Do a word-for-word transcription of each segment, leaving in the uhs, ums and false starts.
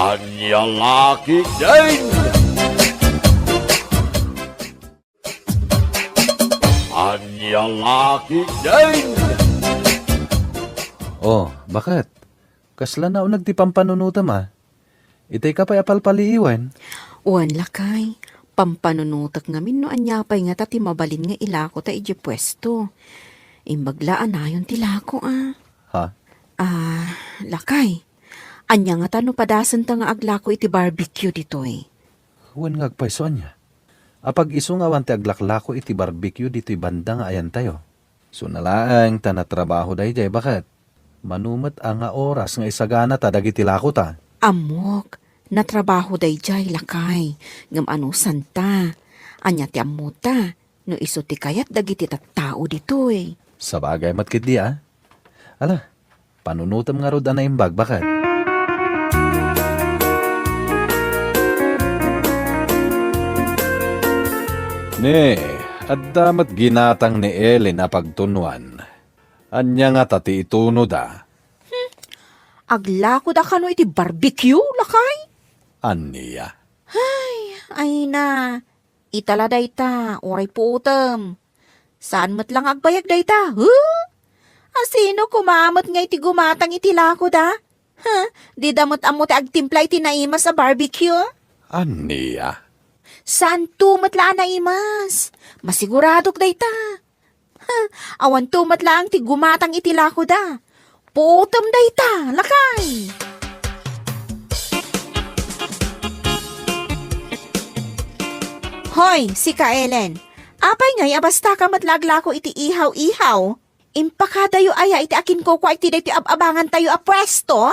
Ania la ketdin? Ania la ketdin? Oh, baket? Kasla nauneg ti pampanunotem a? Itay ka pay a palpaliiwen? Wen, lakay. Pampanunotek ngamin no ania pay ngata ti mabalin nga ilako ta idiay puesto. Imbag la a nayon ti lako a. Ha? Ah, lakay. Ania ngata no padasenta nga aglako iti barbecue ditoy? Wen nga agpayso ania? Apag-isu nga awan ti aglaklako iti barbecue ditoy banda nga ayantayo. Suna laeng ta natrabaho daydiay baket. Mano met a nga oras nga isaganata dagiti lakota? Ammok, natrabaho daydiay, lakay, ngem anusanta? Ania ti ammota no isu ti kayat dagiti tattao ditoy? Sabagay met ketdi a. Ala, panunotem ngarud a naimbag, baket. Ne, adda met ginatang ni Ellen a pagtunuan. Ania ngata ti itunoda? Hmm. Aglakoda kano iti barbecue, lakay? Ania? Ay, ay na. Ita la dayta, uray puotem. Saan met la nga agbayag dayta, huh? Asino koma met nga iti gumatang iti lakoda? Huh? Dida met ammo ti agtimpla iti naimas a barbecue? Ania? Saanto met la a naimas. Masiguradok dayta. Ha, awanto met laeng ti gumatang iti lakoda. Puotem dayta, lakay! Hoy, sika, Ellen. Apay ngay a basta ka met la aglako iti ihaw-ihaw? Impakadayo aya iti akinkukua iti daytoy ab-abangantayo a puesto?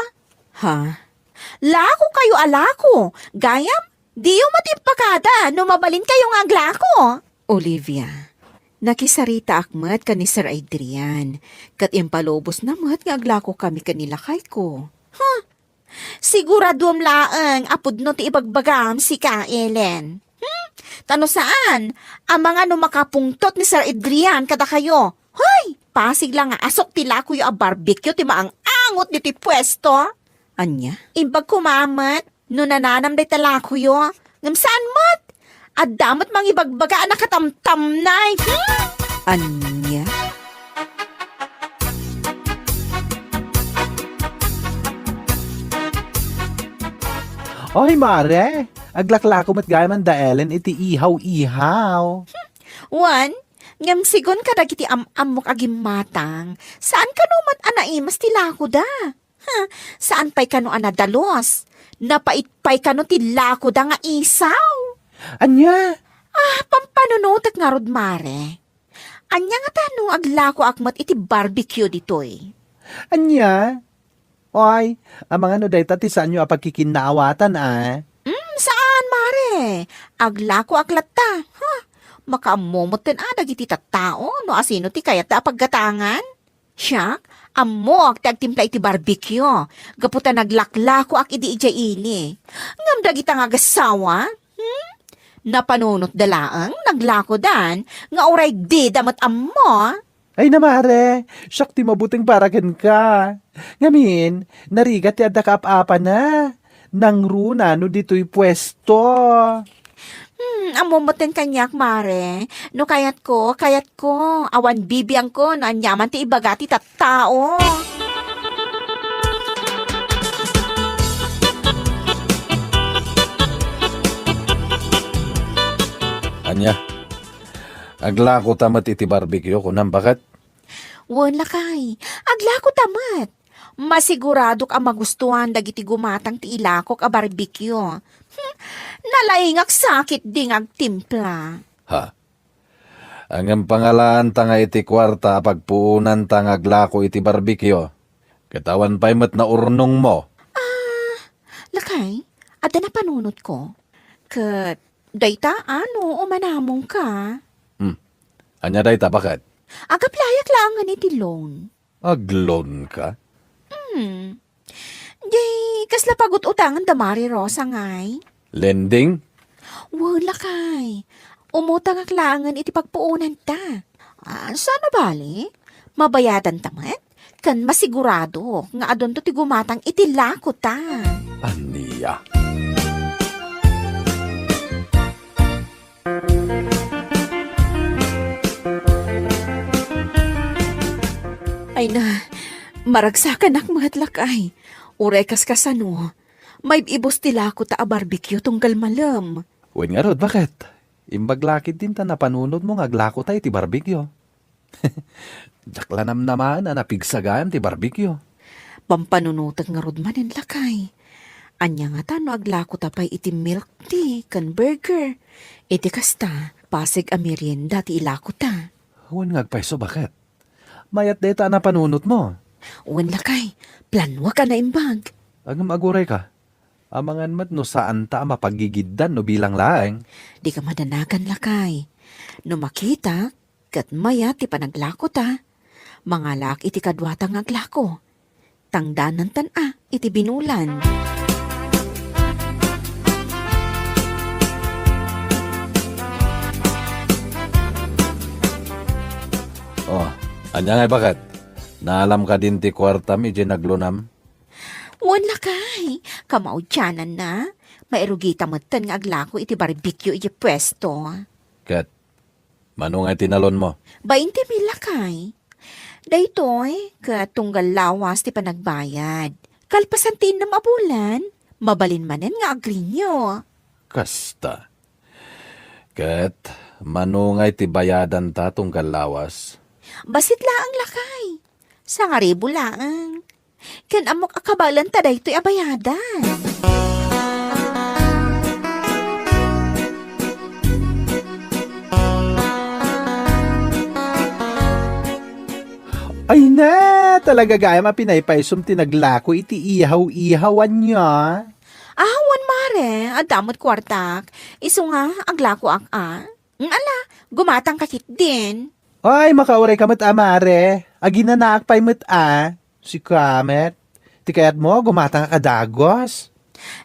Ha? Lakokayo a lako. Gayam, diyo met impakada no mabalinkayo nga aglako. Olivia, nakisaritaak met ken ni Sir Adrian, ket impalubosna met nga aglakokami ken ni lakayko. Huh? Siguraduem laeng a pudno ti ibagbagam, sika, Ellen. Hmm? Ta no saan, amangan no makapungtot ni Sir Adrian kadakayo. Hoy! Pasig la nga asok ti lakoyo a barbecue ti maang-angot ditoy puesto. Ania? Imbag koma met, no nananam dayta lakoyo, ngem saan met? Adda met mangibagbaga a nakatamtamnay. Hmm? Ania? Oy, mare! Aglaklako met gayam da Ellen iti ihaw-ihaw. Wen, ngem sigun kadagiti am-ammok a gimmatang, saan kano met a naimas ti lakoda? Ha, saan pay kano a nadalus? Napait pay kano ti lakoda nga isaw? Ania? Ah, pampanunotek ngarud, mare. Ania ngata no aglakoak met iti barbecue ditoy? Ania? Oy, amangan no dayta ti saanyo a pagkikinnaawatan, a? Mm, saan, mare. Aglakoak latta. Ha? Makaammo metten a dagiti tattao no asino ti kayatda a paggatangan? Siak, ammoak ti agtimpla iti barbecue, gapu ta naglaklakoak idi idiay ili. Ngem dagita nga agassawa, hmm? Napanunotda laeng, naglakodan, nga uray dida met ammo. Ay na, mare, siak ti mabuteng para kenka. Ngamin, narigat ti adda kaap-apana. Nangruna no ditoy puesto. Hmm, ammo metten kaniak, mare. No kayatko, kayatko. Awan bibiangko no aniaman ti ibaga ti tattao. Ania? Aglakota met iti barbecue, kunam, baket? Wen, lakay. Aglakota met. Masiguradok a magustuan dagiti gumatang ti ilakok a barbecue. Hmm, nalaingak sa ketdi nga agtimpla. Ha? Ngem pangalaanta nga iti kuarta a pagpuonanta nga aglako iti barbecue, ket awan pay met naurnongmo. Ah, lakay, adda napanunotko. Ket dayta, ano, umanamongka? Hmm. Ania dayta, baket? Agapplayak laengen iti loan. Agloanka? Hmm. Di, kasla pagut-utangan da Mari Rosa ngay? Lending? Wen, lakay. Umutangak laengen iti pagpuonanta. Ah, saan a bali? Mabayadanta met? Ken masigurado nga adunto ti gumatang iti lakota. Ania? ta. Ay na, maragsakanak met, lakay. Uray kaskasano, maib-ibus ti lakota a barbecue tunggal malem. Wen ngarud, baket? Imbag la ketdin ta napanunotmo nga aglakota iti barbecue. Diak la namnamaen a napigsagayam ti barbecue. Pampanunotek ngarud manen, lakay. Ania ngata no aglakota pay iti milk tea ken burger? Iti kasta, pasig a merienda ti ilakota. Wen nga agpayso, baket? Mayat dayta a napanunotmo. Wen, lakay, planuek a naimbag. Ngem agurayka. Amangan met no saanta a mapagigiddan no bilang laeng. Dika madanagan, lakay. No makitak, ket mayat ti panaglakota, mangalaak iti kaduata nga aglako. Tangdanantan a iti binulan. Oh, ania ngay, baket? Naalam kadin ti kuartam idiay naglunam? Wen, lakay, kamaudiananna, mairugita metten nga aglako iti barbecue idiay puesto. Ket mano ngay ti nalonmo? Bainte mil, lakay. Daytoy ket tunggal lawas ti panagbayad. Kalpasan ti innem a bulan, mabalin manen nga agrenew. Kasta. Ket mano ngay ti bayadanta tunggal lawas? Bassit laeng, lakay. Sangaribu laeng. Ken ammok a kabaelenta daytoy a bayadan. Ay na, talaga gayam a pinaypaysom ti naglako iti ihaw-ihaw, ania? Ah, wen, mare, adda met kuartak. Isu nga, aglakoak a. Mm, ala, gumatangka ketdin. Ay, makaurayka met a, mare. Aginanaak pay met a. Sika met. Ti kayatmo, gumatangka a dagus.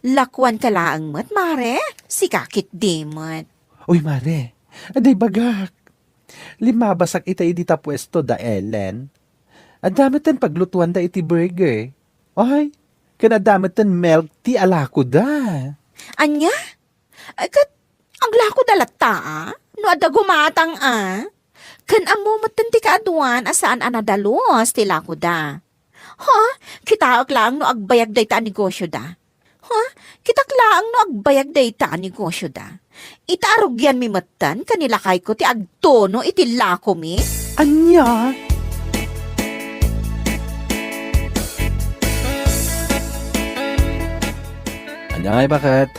Lakuanka laeng met, mare. Sika ketdi met. Uy, mare, adda ibagak. Limmabasak itay dita puesto da Ellen. Adda metten paglutuanda iti burger. Ay, ken adda metten milk tea a lakoda. Ania? Ay, ket aglakoda latta a? No adda gumatang a? Ken ammo metten ti kaaduan a saan a nadalus ti lakoda. Ha? Kitaek laeng no agbayag dayta a negosioda. Ha? Kitak laeng no agbayag dayta a negosioda. Ita a rugianmi metten ken ni lakayko ti agtuno iti lakomi. Ania? Ania ngay, baket?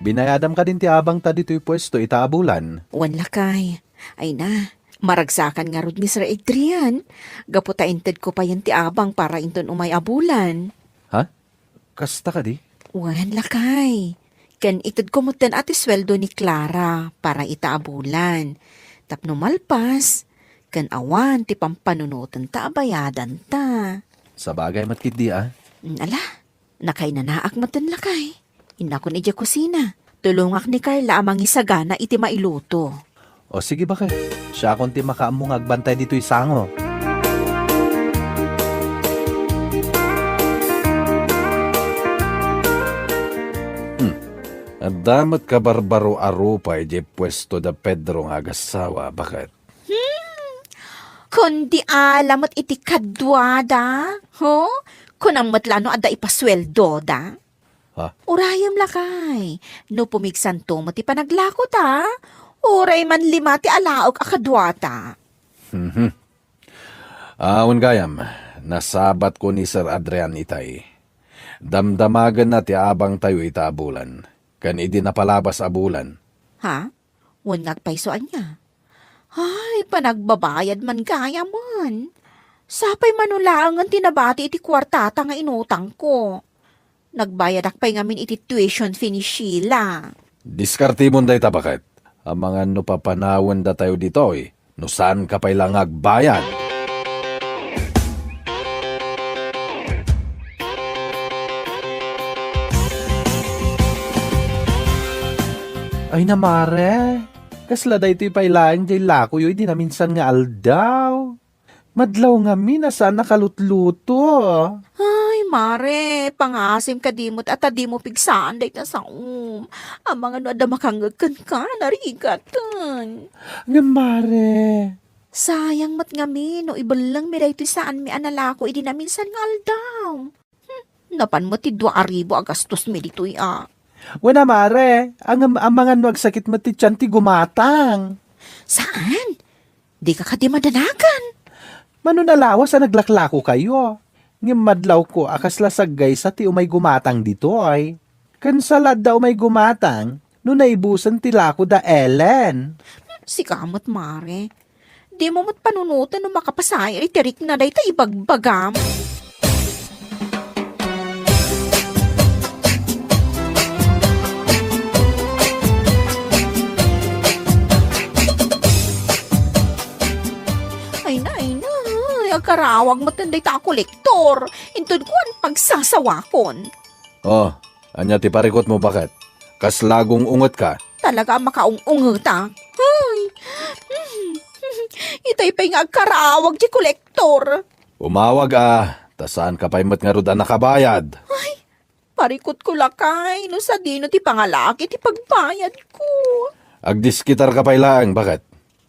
Binayadam kadin ti abangta ditoy puesto ita a bulan? Wen, lakay. Ay na, maragsakan ngarud ni Sir Adrian. Gapu ta intedko payen ti abang para inton umay a bulan. Ha? Kasta kadi? Wen, lakay. Ken itedko metten a ti sueldo ni Clara para ita a bulan. Tapno malpas, ken awan ti pampanunotenta a bayadanta. Sabagay met ketdi a. Mm, ala, nakainanaak metten, lakay. Innakon idiay kusina. Tulongak ni Carla a mangisagana iti mailuto. O sige, baket. Siakon ti makaammo nga agbantay ditoy sango. Hmm. Adda met kabarbaro a rupa idiay puesto da Pedro nga agassawa, baket. Hmm. Kundi ala met iti kaduada, ho? Kunam met la no adda ipasueldoda? Ha? Urayem lakay, no pumigsanto met ti panaglakota, uray man lima ti alaok a kaduata. Mhm. Awan gayam, nasabatko ni Sir Adrian itay. Damdamagenna ti abangtayo ita a bulan, ken idi napalabas a bulan. Ha? Wen nga agpayso ania? Ay, panagbabayad man gayamen. Sapay mano laengen ti nabati iti kuartata nga inutangko. Nagbayadak pay ngamin iti tuition fee ni Sheila. Diskartemon dayta, baket. Amangan no papanawendatayo ditoy, no saanka pay la nga agbayad. Ay na, mare, kasla daytoy pay laeng diay lakoyo idi naminsan nga aldaw. Madlaw ngamin a saan a kalutluto. Ay, Mare, pangasim kadi met a ta dimo pigsaan dayta saom. Amangan no adda makangngeg kenka, narigaten. Ngem, mare. Sayang met ngamin no ibellengmi daytoy saanmi a nalako idi naminsan nga aldaw. Hmm, napan met ti dua a ribu a gastosmi ditoy a. Wen a, mare, ngem amangan no agsakit met ti tian ti gumatang. Saan? Dika kadi madanagan? Mano a lawas a naglaklakokayo. Ngem madlawko a kasla saggaysa ti umay gumatang ditoy. Ken sa la adda umay gumatang no naibusen ti lako da Ellen. Sika met, mare. Dimo met panunoten no makapasayo iti rikna dayta ibagbagam. Ay na, ay na. Agkarawag met dayta a kolektor. Inton kuan, pagsasawakon. Oh, ania ti parikutmo, baket? Kasla gung-ungetka? Talaga a makaung-ungetak. Ay. Itay pay nga agkarawag ti kolektor. Umawag a, ta saanka pay met ngarud a nakabayad. Ay, parikutko lakay, no sadino ti pangalaki ti pagbayadko. Agdiskitarka pay laeng, baket?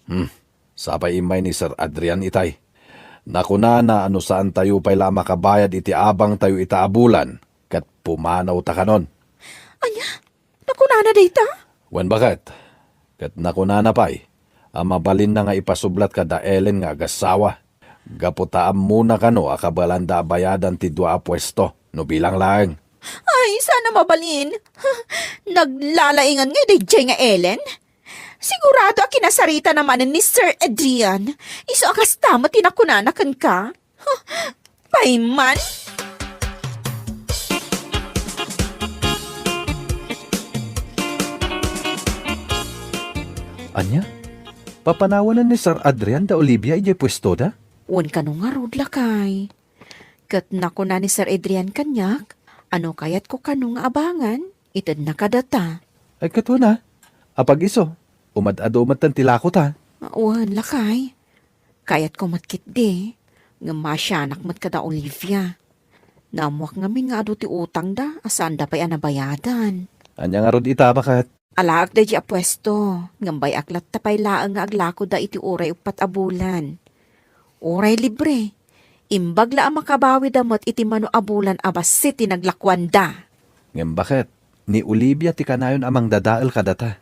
Hmm, sapay immay ni Sir Adrian itay. Nakunana a no saantayo pay la a makabayad iti abangtayo ita a bulan, ket pumanawta kanon. Ania? Nakunana dayta? Wen, baket. Ket nakunana pay a mabalinna nga ipasublat kada Ellen nga agassawa, gapu ta ammona kano a kabaelanda a bayadan ti dua a puesto, no bilang laeng. Ay, saan a mabalin. Naglalaingan ngay daydiay nga Ellen? Sigurado a kinasaritana manen ni Sir Adrian. Isu a kasta met ti nakunana kenka. Huh, payman? Ania? Papanawanen ni Sir Adrian da Olivia idiay puestoda? Wen kano ngarud, lakay. Ket nakuna ni Sir Adrian kaniak, a no kayatko kano nga abangan, itedna kadata. Ay, ket wen a. Apag-isu, umad-adu metten ti lakota. Wen, lakay. Kayatko met ketdi, ngem maasianak met kada Olivia. Naammoak ngamin nga adu ti utangda a saanda pay a nabayadan. Ania ngarud ita, baket? Alaek daydiay a puesto, ngem bay-ak latta pay laeng nga aglakoda iti uray uppat a bulan. Uray libre, imbag la a makabawida met iti mano a bulan a bassit ti naglakuanda. Ngem baket, ni Olivia ti kanayon a mangdadael kadata.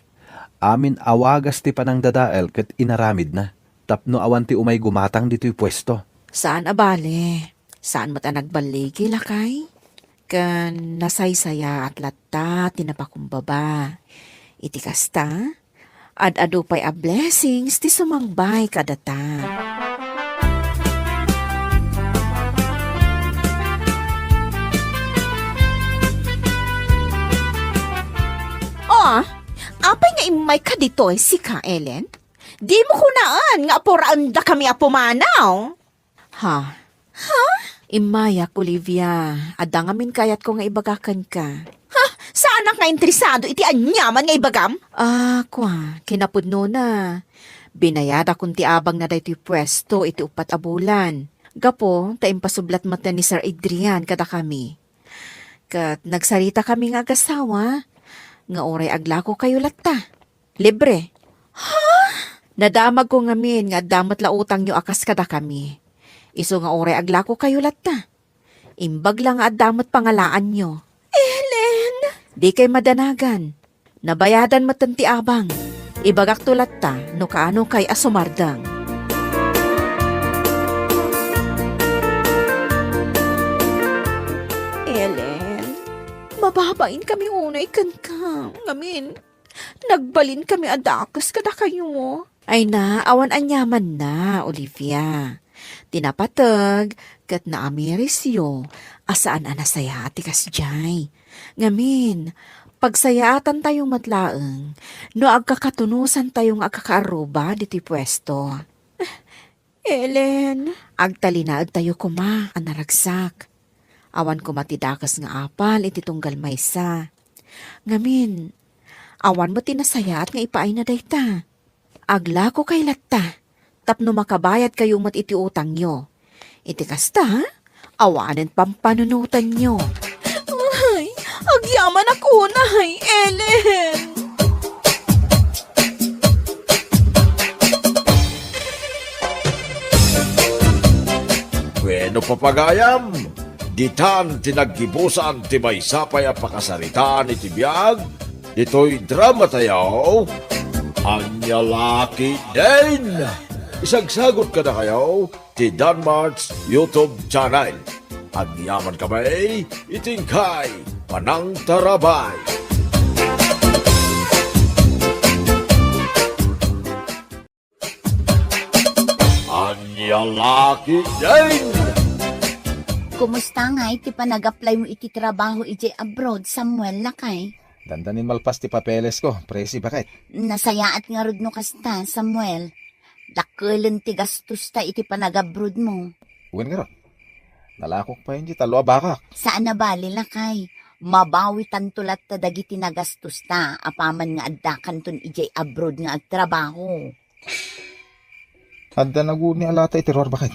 Amin a wagas ti panangdadael ket inaramidna, tapno awan ti umay gumatang ditoy puesto. Saan a bale. Saan met a nagballigi, lakay? Ken nasaysayaat latta ti napakumbaba. Iti kasta, ad-adu pay a blessings ti sumangbay kadata. Oh, apay nga immayka ditoy, sika, Ellen? Dimo kunaan nga apuraendakami a pumanaw? Ha? Ha? Immayak, Olivia. Adda ngamin kayatko nga ibaga kenka. Ha? Saanak nga interesado iti aniaman nga ibagam? Ah, kua, kinapudnona. Binayadakon ti abangna daytoy puesto iti uppat a bulan. Gapu ta impasublat met ni Sir Adrian kadakami. Ket nagsaritakami nga agassawa nga uray aglakokayo latta, libre. Ha? Nadamagko ngamin nga adda met la utangyo a kas kadakami. Isu nga uray aglakokayo latta, imbag la nga adda met pangalaanyo. Ellen! Dikay madanagan. Nabayadan metten ti abang. Ibagakto latta no kaanokay a sumardeng. Ellen, mababainkami unay kenka. Ngamin, nagbalinkami a dakes kadakayo. Ay na, awan aniamanna, Olivia. Ti napateg ket naamirisyo a saan a nasayaat ti kasdiay. Ngamin, pagsayaatantayo met laeng no agkakatunosantayo nga agkakaarruba ditoy puesto. Ellen. Agtalinaedtayo koma a naragsak. Awan koma ti dakes nga apal iti tunggal maysa. Ngamin, awan met ti nasayaat nga ipaayna dayta. Aglakokay latta tapno makabayadkayo met iti utangyo. Iti kasta, awanen pampanunotanyo. Ay, agyamanak unay, Ellen! Bueno, papagayam, ditan ti naggibusan ti maysa pay a pakasaritaan iti biag ditoy drama tayo, Ania La Ketdin! Isagsagut kadakayo ti Danmart's YouTube channel. Agyaman kami iti inkay panangtarabay. Ania La Ketdin! Kumusta ngay ti panag-apply mo iti trabaho idiay abroad, Samuel, lakay? Dandanin malpas ti papeles ko, Presi, baket. Nasayaat ngarud no kasta, Samuel. Dakkelen ti gastosta iti panag-abroad mo. Wen ngarud. Nalakok pay iti tallo a bakak. Saan a bali, lakay. Mabawitanto latta dagiti nagastosta apaman nga addakanton idiay abroad nga agtrabaho. Adda naguni a lata iti ruar, baket.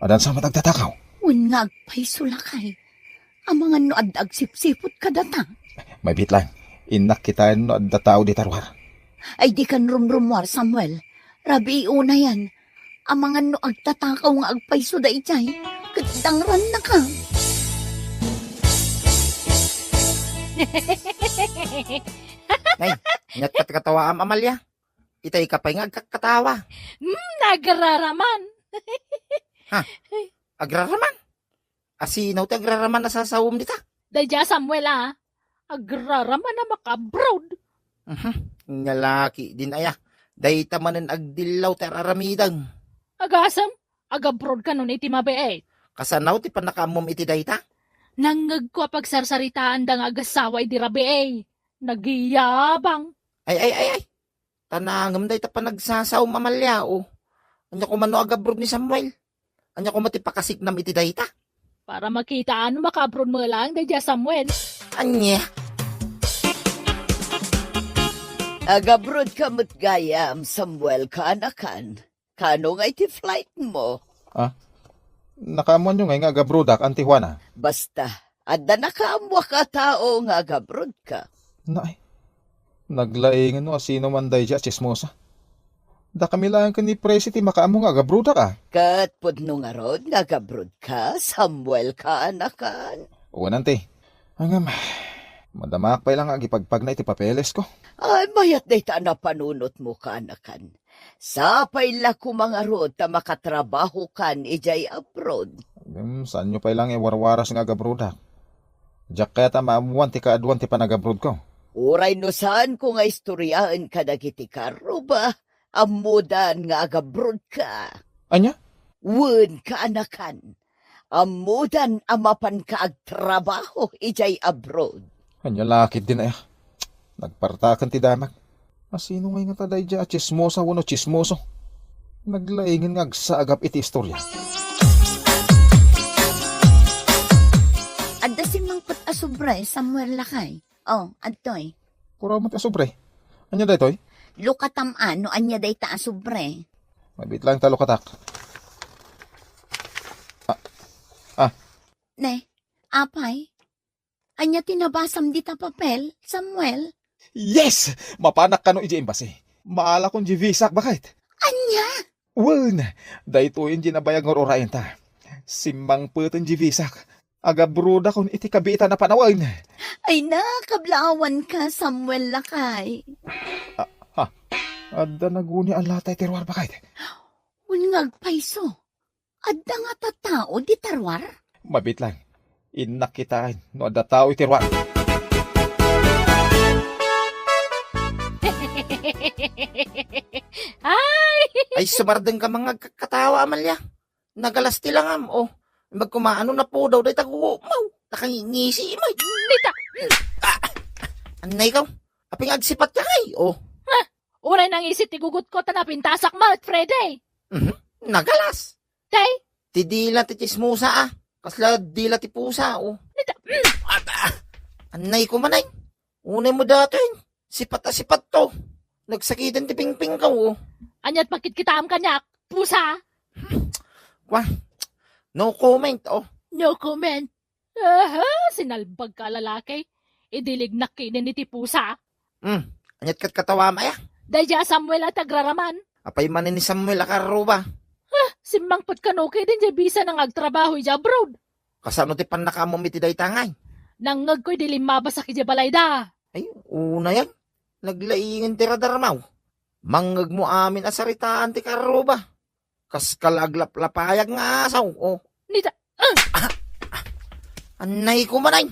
Adda sa met agtatakaw. Wen nga agpayso, lakay. Amangan no adda agsipsiput kadata. Mabiit lang. Innak kitaen no adda tao dita ruar. Ay, dikan rumrumuar, Samuel. Rabii unayan. Amangan no agtatakaw nga agpayso daydiay, ket dangrannaka. Nay, ania ti katkatawaam, Amalia? Itay ka pay nga agkatkatawa. Hmm, nagraraman. Ha? Agraraman? Asino ti agraraman a sasawem dita? Daydiay a Samuel, a. Agraraman a maka-abroad. Mhm. Ania la ketdin aya. Dayta manen agdillaw ti ar-aramidem. Agasem, ag-abroad kanon iti mabiit? Kasano ti pannakaammom iti dayta? Nangngegko a pagsarsaritaanda nga agassawa idi rabii. Nagyabang. Ay, ay, ay, ay. Ta naangem dayta panagsasawem, Amalia, o. Ania koma no ag-abroad ni Samuel? Ania koma ti pakasiknam iti dayta? Para makita no maka-abroad met laeng daydiay a Samuel. Ania? Ag-abroad ka met gayam, Samuel, kaanakan. Kano nga iti flight mo? Ah? Nakaammoanyo ngay nga ag-abroadak, Auntie Juana? Basta, adda nakaammoak a tao nga ag-abroad ka. Nay, naglaingen no asino man daydiay a tsismosa. Dakami laeng ken ni Presi ti makaammo nga ag-abroadak, a. Ket pudno ngarud nga ag-abroad ka, Samuel, kaanakan? Wen, Auntie. Ngem, madamaak pay la nga agipagpagna iti papeles ko. Ay, mayat dayta a napanunotmo, kaanakan. Sapay la koma ngarud ta makatrabahokan idiay abroad. Ngem, saanyo pay la nga iwarwaras nga ag-abroadak. Diak kayat a maammoan ti kaaduan ti panag-abroad ko. Uray no saanko nga istoriaen kadagiti karruba, ammodan nga ag-abroad ka. Ania? Wen, kaanakan. Ammodan a mapanka agtrabaho idiay abroad. Ania la ketdin aya? Nagpartaken ti damag. Asino ngay ngata daydiay a tsismosa wenno tsismoso? Naglaingen nga agsaagap iti istoria. Adda simmangpet a sobre, Samuel, lakay. Oh, adtoy. Puro met a sobre. Ania daytoy? Lukatam a no ania dayta a sobre. Mabiit laeng ta lukatak. Ah, ah. Ne, apay? Ania ti nabasam dita papel, Samuel? Yes! Mapanak kano idiay embassy. Maalakon diay visak, baket. Ania? Wen, daytoyen diay nabayag nga ur-urayenta. Simmangpeten diay visak. Agabrodakon iti kabiitan a panawen. Ay, nakablaawanka, Samuel, lakay. Ah, ha? Adda naguni a lata iti ruar, baket. Wen nga agpayso. Adda ngata tao dita ruar? Mabiit laeng. Innak kitaen no adda tao iti ruar. Ay! Ay, sumardeng ka nga agkakatawa, Amalia. Nagalas ti langam, o. Imbag koma no napudaw dayta gugutmo. Nakangingisi met. Dita. Ah, anay ka. Apay nga agsipat ka, ay, o. Ha? Uray nangisi ti gugutko ta napintasak met, Freddy. Mhm. Nagalas. Tay? Ti dila ti tsismosa, a. Kasla dila ti pusa, o. Nita. Aba, anay ko manay. Unay mo datoy. Sipat a sipat to. Nagsakiten ti pingping ko, o. Aniat makitkitaam kaniak? Pusa? Kwa. No comment, o. No comment. Aha, sinalbag ka a lalaki. Idilignak kinin iti pusa. Hmm, aniat ket katawam aya? Daydiay a Samuel a ti agraraman. Apay manen ni Samuel a karruba? Ah, simmangpet kano kidin diay visa na nga agtrabaho idiay abroad. Kasano ti pannakaammom iti dayta ngay? Nangngegko idi limmabasak idiay balayda. Ay, unayan. Naglaingen ti radarmaw. Mangngegmo amin a saritaan ti karruba. Kas kala aglaplapayag nga asaw, oh. Nita, ah! Ah, ah, annay ko manay.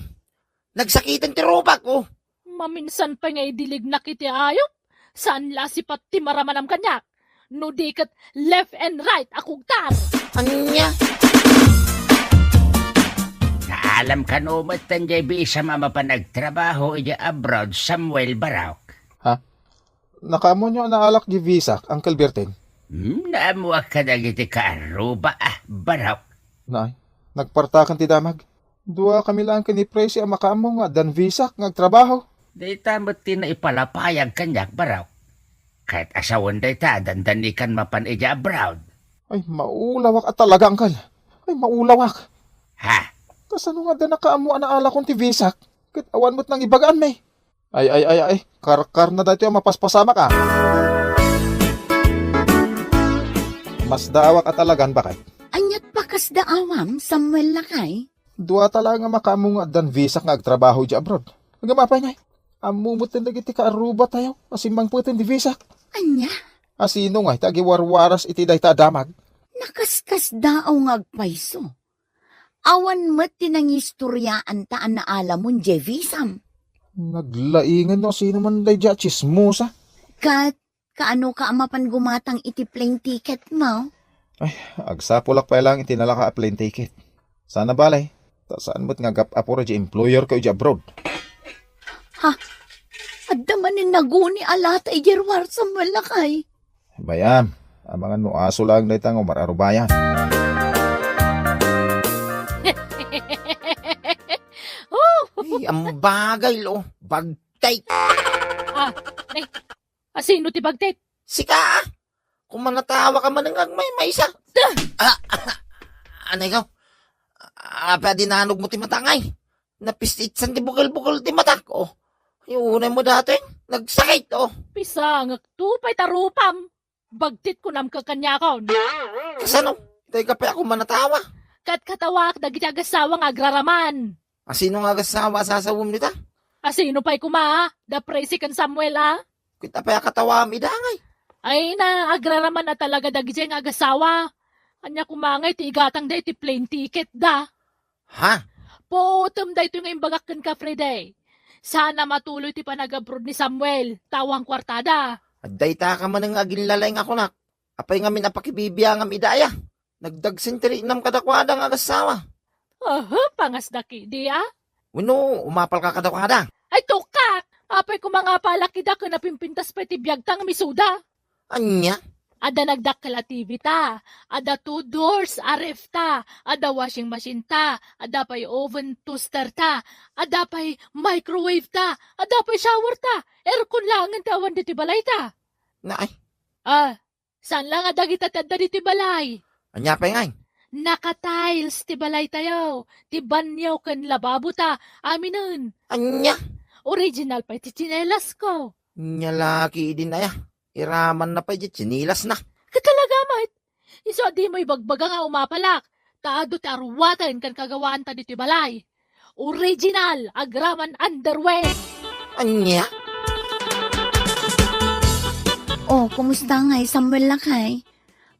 Nagsakiten ti rupak, oh. Maminsan pay nga idilignak iti ayup. Saan la a sipat ti maramanam kaniak. No di ket left and right a kugtar. Ania? Naalam kano met ten jay bisam a mapan agtrabaho idiay abroad, Samuel Barok? Ha? Nakaammoyo a naalak di visak, Uncle Berting? Hmm, naammoak kadagiti kaarruba, ah, Barok. Nay, nagpartakan ti damag. Duakami laeng ken ni Presi a makaammo nga addan visak nga agtrabaho. Dayta met ti naipalapayag kaniak, Barok. Ket a sawen dayta, dandanikan mapan idiay abroad. Ay, maulawak a talaga, Uncle. Ay, maulawak. Ha? Kasano nga adda nakaammo a naalakon ti visak? Ket awan met nangibagaanmi. Ay, ay, ay, ay. Karkarna daytoy a mapaspasamak, ah. Masdaawak a talagan, baket. Aniat pakasdaawam, Samuel lakay? Duata laeng a makaammo nga addan visak nga agtrabaho idiay abroad. Ngem apay ngay? Ammo met dagiti kaarrubatayo a simmangpeten ti visak. Ania? Asino ngay ti agiwarwaras iti dayta a damag? Nakaskasdaaw nga agpayso. Awan met ti nangistoriaanta a naalamon, Jevisam. Naglaingen no sino man daydiay a tsismosa. Ket, kaano ka a mapan gumatang iti plane ticket mo? Ay, agsapulak pay laeng iti nalaka a plane ticket. Sana balay, ta saan met nga agap-apura di employer ko idiay abroad. Ha? Adda manen naguni a lata idiay ruar, Samuel lakay? Bayam, amangan no aso laeng dayta nga umar-arubayan. Oh! Ay, ambagay, lo. Bagtit. Ah, ne. Asino ti bagtit? Sika, ah. Kumanatawa ka man nga agmaymaysa. Ah! Ah, anay ka? Apay a dinanog mo ti matangay? Napistitsan ti bukol-bukol ti matak, oh. Ay, unay mo dati, nagsakit, oh. Pisangek to, pay tarupam. Bagtit kunam kakaniakon. Kasano? Itay ka pay ako manatawa. Ket katawaak dagiti agasawa nga agraraman. Asino nga agasawa a sasawem dita? Asino pay koma, da Presi ken Samuel, a? Kita pay a katawaam ida ngay. Ay na, agraraman a talaga dagiti nga agasawa. Ania koma ngay ti igatang da iti plane ticket da? Ha? Puotem daytoy nga imbagak kenka, Freddy. Sana matuloy ti panagabroad ni Samuel, tawang kuartada. Adda ita ka manen nga aginlalay nga kunak. Apay ngamin a pakibibiangam ida aya? Nagdagsen ti riknam kadakuada nga agassawa. Aha, pangasda kidi, a? Wenno, umapal ka kadakuada? Ay, tukak! Apay ko mangapalak ida ken napimpintas pay ti biagta nga misuda. Ania? Adda nagdakkel a T V ta, adda two doors a ref ta, adda washing machine ta, adda pay oven toaster ta, adda pay microwave ta, adda pay shower ta, aircon laengen ti awan ditoy balay ta. Naay. Ah, saan la nga dagita ti adda ditoy balay? Ania pay ngay? Naka-tiles ti balay tayo, ti banyo ken lababo ta, aminen. Ania? Original pay ti tsinelas ko. Nia la kidin aya. Iraman na pay di tsinilas na. Ket talaga met. Isu a dimo ibagbaga nga umapalak, ta adu ti aruaten ken kagawaanta ditoy balay. Original, agraman underwear. Ania? Oh, kumusta ngay, Samuel lakay?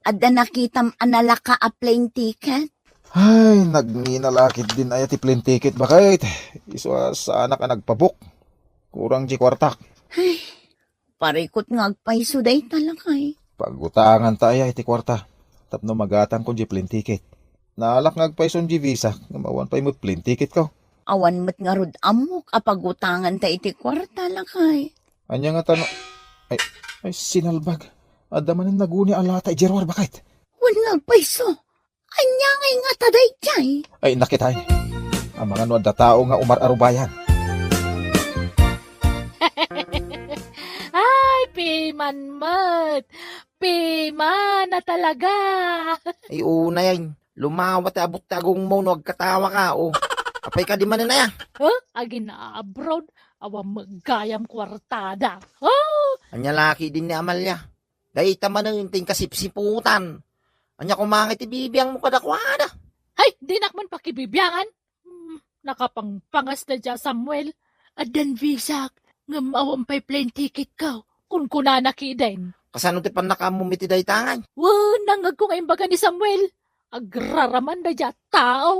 Adda nakitam a nalaka a plane ticket? Ay, nagninalakit din aya ti plane ticket, baket. Isu a saanak a nagpabook. Kurang di kuartak. Ay, parikot nga agpayso dayta lakay. Pagutanganta aya iti kuarta tapno magatangko di plane ticket. Naalak nga agpayson di visa, ngem awan pay met plane ticket ko. Awan met ngarud ammok a pagutanganta iti kuarta, lakay. Ania nga tano? Ay, ay, sinalbag. Adda manen naguni a lata idiay ruar, baket. Wen nga agpayso. Ania ngay ngata daydiay? Ay, nakitay. Amangan no adda tao nga umar-arubayan. Ay, piman met. Piman a talaga. Ay, unay, ay. Lumawa ti abut ti agongmo no agkatawa ka, o. Apay ka di manen aya? Huh? Agin-abroad? Awan met gayam kuartada. Oh! Ania la ketdin ni Amalia? Dayta manen ti inkasipsiputan. Ania koma ngay ti bibiangmo kadakuada? Hay, dinak man pakibibiangan. Hmm, nakapangpangas dayta Samuel. Addan visak, ngem awan pay plane ticket ko. Kunkunana ketdin. Kasano ti pannakaammom iti dayta ngay? Wen, nangngegko nga imbaga ni Samuel. Agraraman dayta a tao.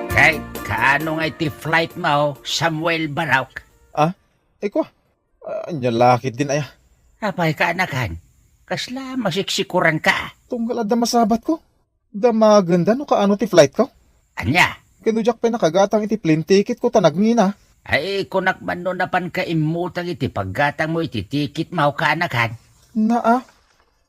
Kay, kaano nga iti flight mo, Samuel Barok? Ah, iko, ah, ania la ketdin aya? Apay ka, anakan? Kasla masiksikuran ka? Tunggal adda masabat ko. Damagenda no kaano ti flight ko? Ania? Ken no diak pay nakagatang iti plane ticket ko ta nagngina. Ay, kunak man no napan ka immutang iti paggatang mo iti ticket mo, kaanakan? Naa,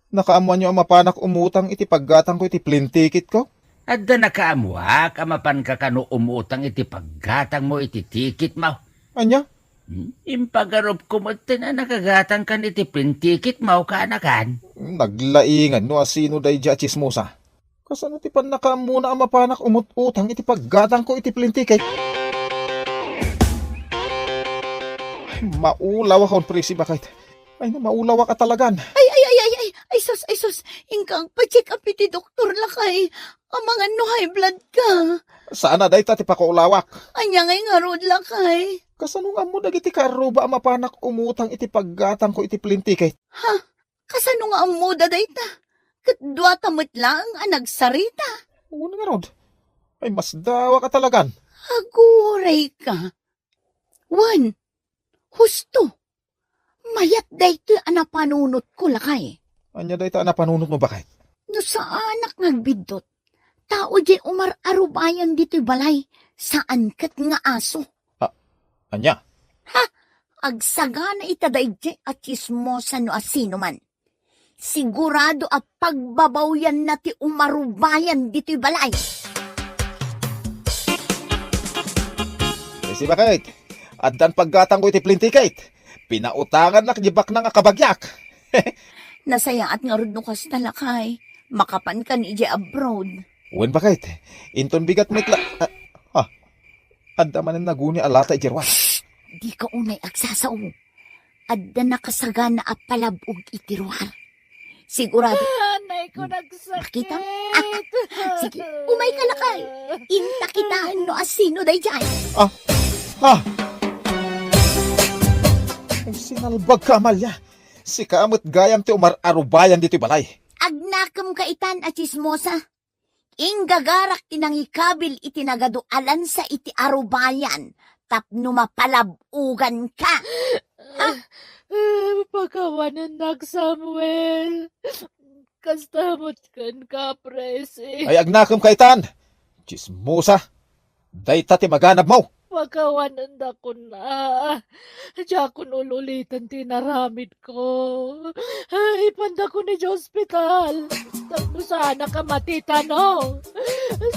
nakaammoanyo a mapanak umutang iti paggatang ko iti plane ticket ko? Adda nakaammoak a mapan ka kano umutang iti paggatang mo iti ticket mo. Ania? Hmm? Impagarupko met ten a nakagatang kan iti plane ticket mo, kaanakan? Naglaingan no asino daydiay a tsismosa. Kasano ti pannakaammona a mapanak umut-utang iti paggatang ko iti plane ticket? Ay, maulawak on, Presi, baket. Ay, maulawak a talagan. Ay, ay, ay, ay, ay, ay, sus, ay, sus. Inka agpa-check up iti doktor, lakay. Amangan no high blood ka. Saan a dayta ti pakaulawak. Ania ngay ngarud, lakay? Kasano nga ammo dagiti kaarruba a mapanak umutang iti paggatang ko iti plane ticket? Ha? Kasano nga ammoda dayta? Ket duata met laeng a nagsarita. Wen ngarud. Ay, masdawak a talagan. Aguray ka. Wen, husto. Mayat daytoy a napanunotko, lakay. Ania dayta a napanunotmo, baket? No saanak nga agbiddut, tao diay umar-arubayan ditoy balay, saan ket nga aso. Ah, ania? Ha? Agsagana ita daydiay a tsismosa no asinoman. Sigurado a pagbabawyanna ti umarubayan ditoy balay. Ay, si baket, addan paggatangko iti plane ticket. Pinautangannak di baknang a kabagiak. Nasayaat ngarud no kasta, lakay. Makapankan idiay abroad. Wen, baket. Inton bigat met la-, ah, ah. Adda manen naguni a lata idiay ruar. Shh! Dika unay agsasao. Adda nakasagana a palab-og iti ruar. Sigurado. Ah, anay ko, hmm, nagsakit. Makita? Ah, sige, umay ka, lakay. Inta kitaen no asino daydiay. Ah! Ah! Ay, sinalbag ka, Amalia. Sika met gayam ti umar-arubayan ditoy balay. Agnakem ka itan a tsismosa. Inggagarak ti nangikabil iti nagadu a lansa iti arubayan tapno mapalab-oganka. Ha? Ah, pakawanennak, Samuel. Kasta met kenka, Presi. Ay, agnakem ka itan! Tsismosa! Dayta ti maganabmo! Pakawanendakon a. Diakon ul-uliten ti inaramidko. Ipandakon idiay ospital. Tapno saanak a matitano.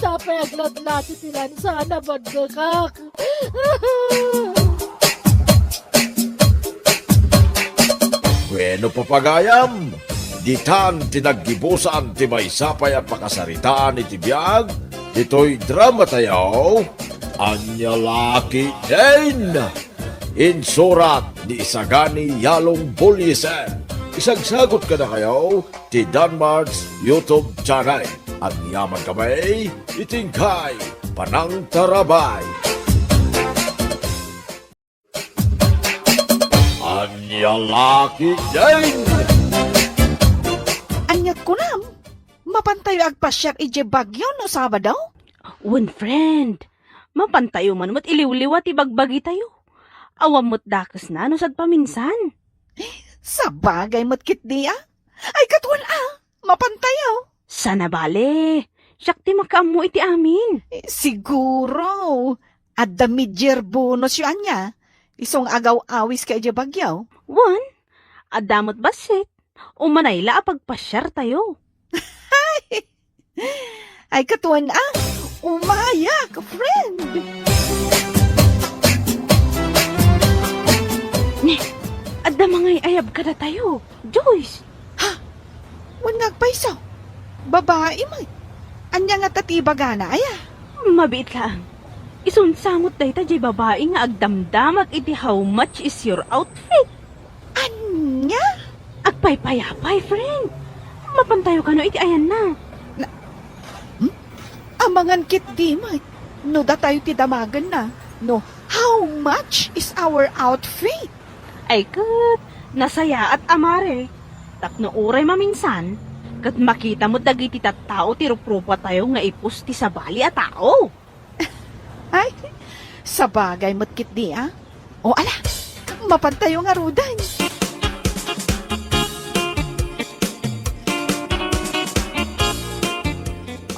Sapay aglatlati ti lansa a nabaddekak. Bueno, papagayam, ditan ti naggibusan ti maysa pay a pakasaritaan iti biag ditoy dramatayo, Ania La Ketdin. Insurat ni Isagani Yalong Bullisen. Isagsagut kadakayo ti Danmar's YouTube channel. Agyaman kami iti inkay panangtarabay. Ania La Ketdin! Aniat kunam? Mapantayo agpasiar idiay Baguio no Sabado? Wen, friend. Mapantayo man met iliwliwa ti bagbagitayo. Awan met dakesna no sadpaminsan. Sabagay met ketdi a. Ay, katuan a. Mapantayo. Sana bale. Siak ti makaammo iti amin. Eh, siguro. Adda mid-year bonus yo ania. Isu nga agaw-awis ka idiay Baguio. Wen, adda met bassit. Umanay la a pagpasiartayo. Ay, katuan a. Umayak, friend. Ni, adda mangay-ayab kadatayo. Joyce! Ha? Wen nga agpayso? Babai met. Ania ngata ti ibagana, aya? Mabiit laeng. Isunsangot dayta diay babai nga agdamdamag iti "How much is your outfit?" Ania? Agpaypayapay, friend. Mapantayo kano iti ayanna. Na, hmm? Amangan ketdi met no datayo ti damagenna, no, "How much is our outfit?" Ay ket, nasayaat a mare. Tapno uray maminsan, ket makita met dagiti tattao ti ruprupatayo nga ipus ti sabali a tao. Ay, sabagay met ketdi, a. O, ala, mapantayo ngaruden.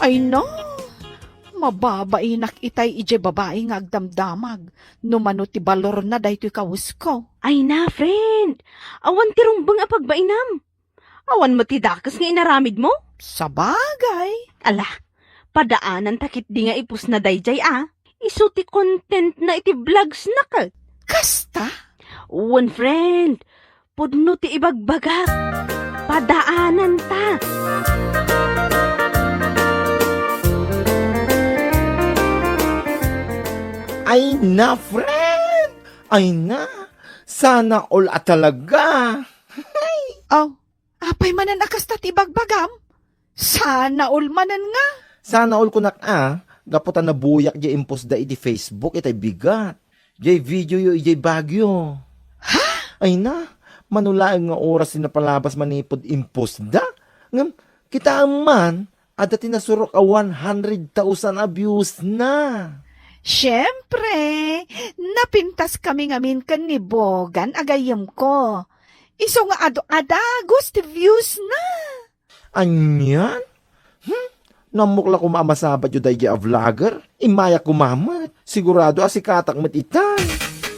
Ay, no, mababainak itay idiay babai nga agdamdamag no mano ti balorna daytoy kawesko. Ay na, friend, awan ti rumbeng a pagbainam. Awan met ti dakes nga inaramidmo? Sabagay. Ala, padaananta ketdi nga ipusna daydiay a. Isu ti contentna iti vlogsna ket. Kasta? Wen, friend. Pudno ti ibagbagak. Padaananta. Ay na, friend! Ay na! Sana all a talaga! Aw, apay manen a kasta ti ibagbagam? Sana all manen nga. Sana all kunak a, gapu ta nabuyak diay impostda iti Facebook itay bigat. Diay videoyo idiay Baguio. Ha? Ay na, mano laeng nga oras ti napalabas manipud impostda. Ngem, kitaem man, adda ti nasurok a one hundred thousand a viewsna. Siempre, napintaskami ngamin ken ni Bogan a gayyemko. Isu nga adu-, adagus ti viewsna. Anian? Hmm? No ammok la koma a masabatyo daydiay a vlogger, immayak koma met. Sigurado a sikatak met itan.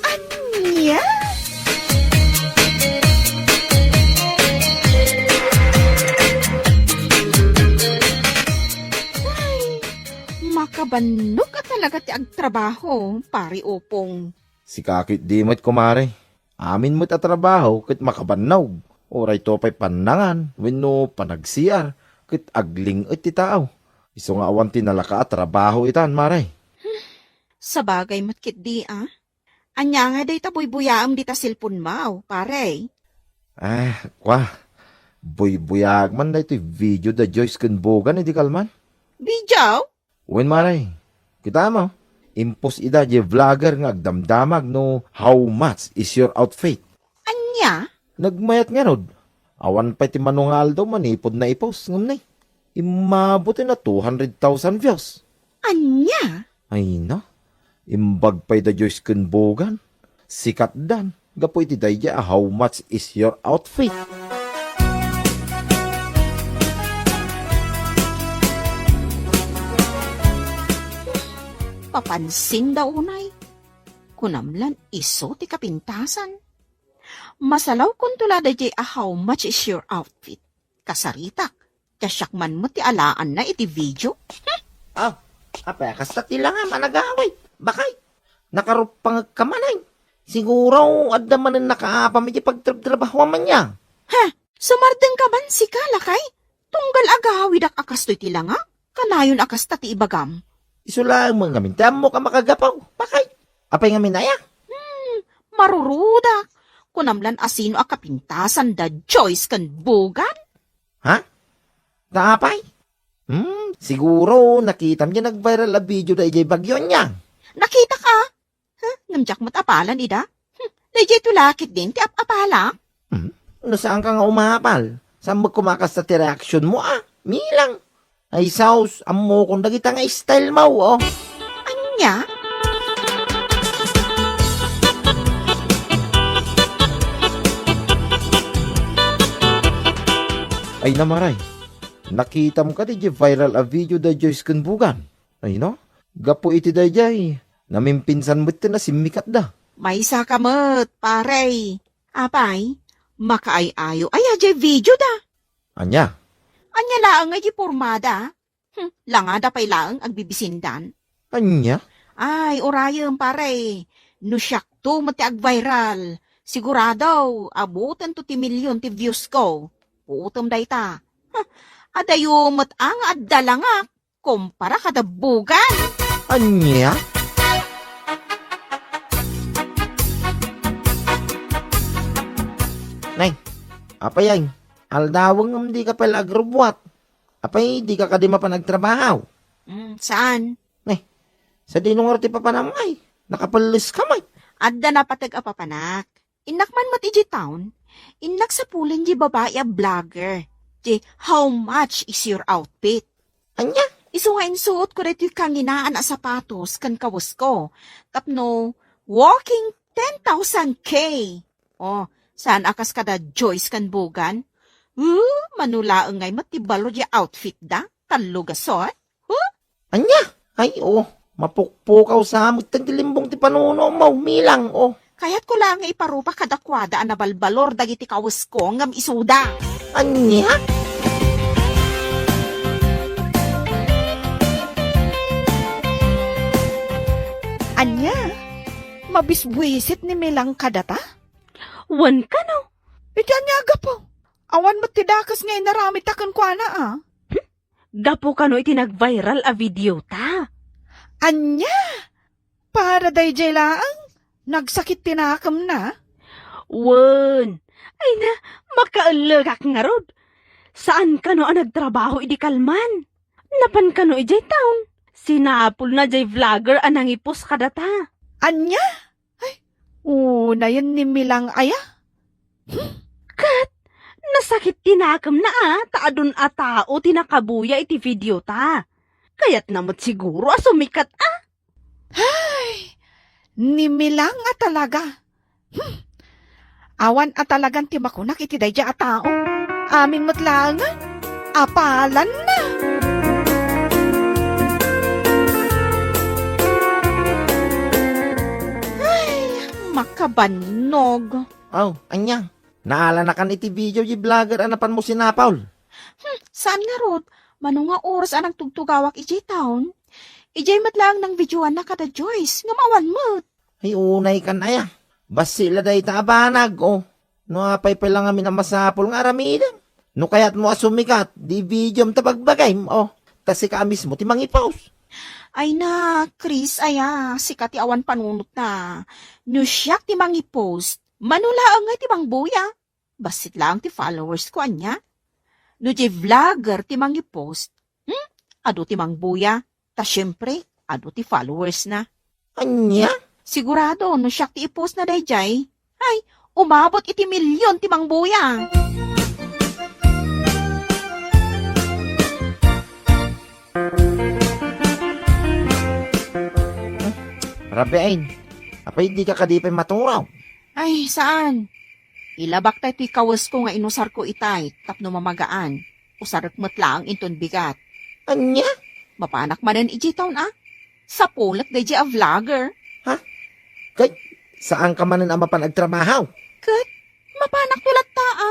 Ania? Ay, makabannog a talaga ti agtrabaho, Pare Opong. Sika ketdi met, kumare. Amin met a trabaho ket makabannog. Uray to pay pannangan wenno panagsiar ket agling-et ti tao. Isu nga awan ti nalaka a trabaho itan, mare. Sabagay met ketdi, a. Ania nga dayta buybuyaem dita cellphone-mo, pare? Ah, kwa. Buybuyaak man daytoy video da Joyce ken Bogan idi kalman. Video? Wen, mare. Kitaem, impost ida diay vlogger nga agdamdamag no "How much is your outfit?" Ania? Nagmayat ngarud. Awan pay ti mano nga aldaw manipud naipos, ngem nay, immabut na two hundred thousand views. Ania? Ay na, imbag pay da Joyce ken Bogan. Sikatdan gapu iti daydiay a "How much is your outfit?" Papansin da unay. Kunam lan isu ti kapintasan. Masalawkonto la daydiay a "How much is your outfit?" Kasaritak, ta siak man met ti alaanna iti video. Hmm? Ah, apay, kasta ti langam a nagawid. Bakay, nakaruppangekka manen. Siguro, adda manen nakaapam iti pagtrabtrabahoam ania. Ha? Sumardengka man sika, lakay? Tunggal agawidak a kastoy ti langak? Kanayon a kasta ti ibagam. Isu laeng met ngamin ti ammok a makagapu. Bakay, apay ngamin aya? Hmm, marurudak. Kunam lan a sino a kapintasan da Joyce ken Bogan? Ha? Ta apay? Hmm, siguro nakitam diay nag-viral a video da idiay Baguio ania. Nakitak a. Huh? Ngem diak met apalan ida. Hmm, daydiay to la ketdin ti ap-apalak. Hmm? No saanka nga umapal, saan met koma a kasta ti reaksionmo a? Milang. Ay sus, ammokon dagita nga stylemo, oh. Ania? Ay na, mare. Nakitam kadi diay viral a video da Joyce ken Bogan? Ay na, gapu iti daydiay, namimpinsan met ti nasimmikatda. Maysaka met, pare. Apay, makaay-ayo aya diay video da? Ania? Ania laeng nga diay pormada? Hmm, langada pay laeng agbibisindan. Ania? Ay, urayem, pare. No siakto met ti agviral, sigurado, abutento ti milyon ti views ko. Puotem dayta. Huh, Adayo met a nga adda langak, kumpara kada bugan. Ania? Nay, apay ay, aldawen ngem dika pay la agrubbuat. Apay, dika kadi mapan agtrabaho? Mm, saan? Nay, sadino ngarud ti papanam ay? Nakapelles ka may. Adda napateg a papanak. Innak man met idiay town, innak sapulen di babai a vlogger, di "How much is your outfit?" Ania? Isu nga insuotko daytoy kanginaan a sapatos ken kawesko tapno walking ten thousand K. Oh, saan a kas kada Joyce ken Bugan? Uh, mano laeng ngay met ti balor di outfit da? Tallo gasot? Huh? Ania? Ay, oo. Mapukpukaw sa met ti limbong ti panuno mo, Milang, oh. Kayatko laeng nga iparupak kadakuada a nabalbalor dagiti kawesko ngem isuda. Ania? Ania? Mabisbuisit ni Milang kadata? Wen kano? Iti ania a gapu? Awan met ti dakes nga inaramidta kenkuana, a? Gapu kano iti nag-viral a video ta? Ania? Para daydiay laeng? Nagsakit ti nakemna? Wen. Ay na, makaellegak ngarud. Saan kano a nagtrabaho idi kalman? Napan kano idiay town? Sinapulna diay vlogger a nangipost kadata. Ania? Ay, unayen ni Milang aya? Hmm? Ket, nasakit ti nakemna a, ta adun a tao ti nakabuya iti video ta. Kayatna met siguro a sumikat a. Ay, ni Milang a talaga. Hmm. Awan a talagan ti makunak iti daydiay a tao. Amin met laengen, apalanna. Ay, makabannog. Aw, ania? Naalanakan iti video di vlogger a napanmo sinapul? Hmm, saan ngarud, mano nga oras a nagtugtugawak idiay town? Idiay met laeng nangvideoanna kada Joyce, ngem awan met. Ay, unay kan aya. Bassit la dayta a banag, oh. No apay pay la ngamin a masapul nga aramidem. No kayatmo a sumikat, di videom ta bagbagayem, oh. Ta sika a mismo ti mangipost. Ay na, Chris, aya, sika ti awan panunotna. No siak ti mangipost, mano laeng ngay ti mangbuya? Bassit laeng ti followers ko, ania? No di vlogger ti mangipost, hmm? Adu ti mangbuya. Ta siempre, adu ti followers na. Ania? Sigurado, no siak ti i-post na daydiay, ay, umabot iti milyon ti mangbuya. Rabiin, apay di ka kadi pay maturaw? Ay, saan? Ilabak tay toy kawesko nga inusarko itay tapno mamagaan. Usarek met laeng inton bigat. Ania? Mapanak manen idiay town a. Sapulek daydiay a vlogger. Ha? Kay, saan ka manen a mapan agtrabaho? Ket, mapanak to latta a.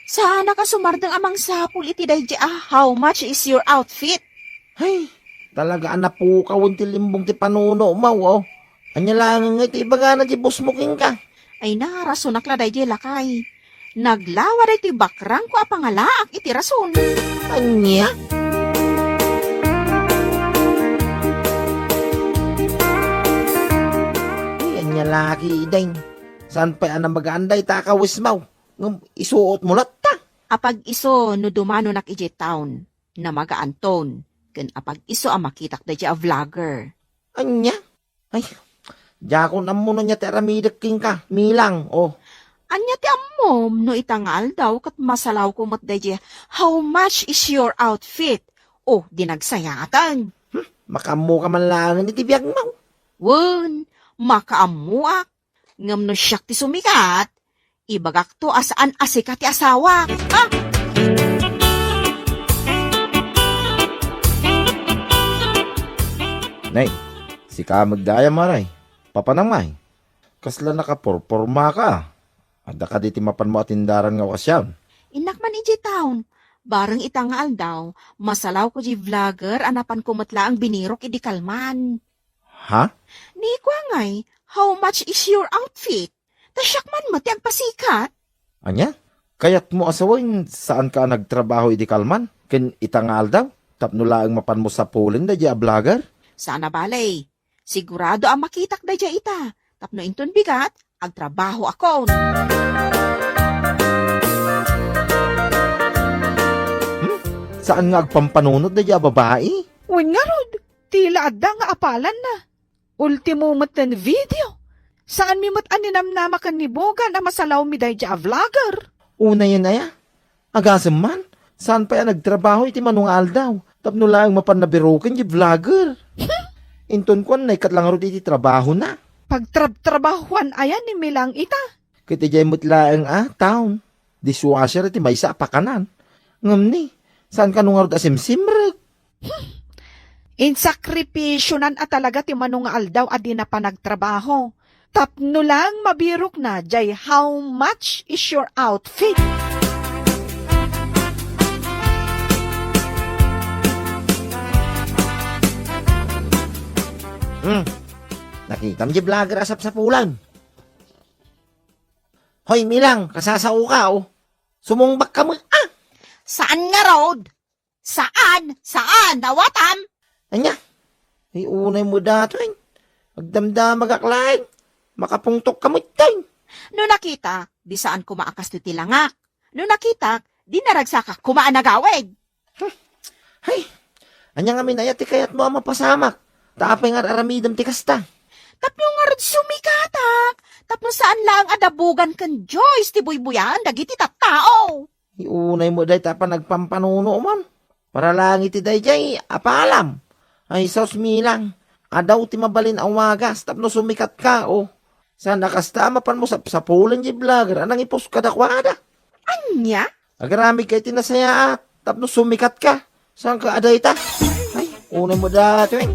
Saanak a sumardeng a mangsapul iti daydiay a "How much is your outfit?" Hay, talaga a napukawen ti limbong ti panuno mo, oh. Ania laeng nga iti ibagana ti boss mo kenka? Ay na, rasonak la daydiay lakay. Naglawa daytoy bakrangko a pangalaak iti rason. Ania? Ay, ania laki, Ideng? Saan pay a namagaan dayta a kawes mo? Ngem isuot mo latta. Apag-isu no dumanonak idiay town, namagaanton, ken apag-isu a makitak daydiay a vlogger. Ania? Ay, diakon ammo no ania ti aramidek kenka, Milang, oh. Ania ti ammom no ita nga aldaw ket masalawko met daydiay, "How much is your outfit?" Oh, di nagsayaatan. Hmm, makaammo ka man laengen iti biagmo. Wen, makaammoak. Ngem no siak ti sumikat, ibagakto a saan a sika ti asawak. Ha? Nay, sika met dayta, Maray. Papanam ay? Kasla nakaporporma ka. Adda kadi ti mapanmo a tindaran nga okasyon? Innak man idiay town. Bareng ita nga aldaw, masalawko diay vlogger a napanko met laeng binirok idi kalman. Ha? Ni kua ngay, "How much is your outfit?" Ta siak man met ti agpasikat. Ania? Kayatmo a sawen, saanka a nagtrabaho idi kalman? Ken ita nga aldaw, tapno laeng mapanmo sapulen daydiay a vlogger? Saan a bale. Sigurado a makitak daydiay ita. Tapno inton bigat, agtrabahoakon. Hmm? Saan nga agpampanunot daydiay a babai? Wen ngarud, ti la adda nga apalanna. Ultimo met ten video. Saanmi met a ninamnama ken ni Bogan a masalawmi daydiay a vlogger. Unayen aya? Agasem man, saan pay a nagtrabaho iti mano nga aldaw tapno laeng mapan nabiruken diay vlogger. Inton kuan, naikkat la ngarud iti trabahona. Pagtrabtrabahoan aya ni Milang ita? Ket idiay met laeng a town, dishwasher iti maysa a pakanan. Ngem ni, saan kano ngarud a simsimrek? Insakripisionan a talaga ti mano nga aldaw a dina panagtrabaho. Tapno lang mabirokna diay how much is your outfit? Hmm. Nakitam diay vlogger a sapsapulan. Hoy, Milang, kasasaoka, o. Sumungbakka met, a. Saan ngarud? Saan? Saan? Awatam? Ania? Ay, unay met datoy. Agdamdamagak laeng. Makapungtokka met, toy. No nakitak, di saan koma a kastoy ti langak. No nakitak, di naragsakak koma a nagawid. Hay, ania ngamin aya ti kayatmo a mapasamak? Ta apay nga ar-aramidem ti kasta? Tapno ngarud sumikatak, tapno saan laeng a dabugan ken Joyce ti buybuyaen dagiti tattao. Ay, unay met dayta a panagpampanunomon. Para laeng iti daydiay a palam. Ay, sus, Milang, adaw ti mabalin a wagas tapno sumikatka, o. Saan a kasta a mapanmo sapsapulen diay vlogger a nangipuska kadakuada? Ania? Agaramidka iti nasayaat tapno sumikatka. Saanka a dayta? Ay, unay met datoy.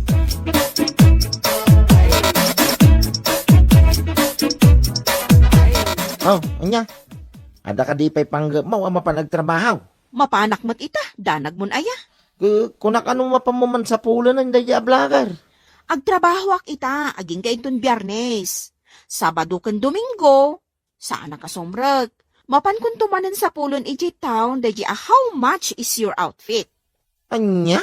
O, ania? Adda kadi pay panggepmo a mapan agtrabaho? Mapanak met ita, danagmon aya. Ku-, kunak, ano mapanmo man sapulenen daydiay a vlogger? Agtrabahoak ita, agingga inton Biyernes. Sabado ken Domingo, saanak a sumrek. Mapankonto manen sapulen idiay town daydiay a how much is your outfit? Ania?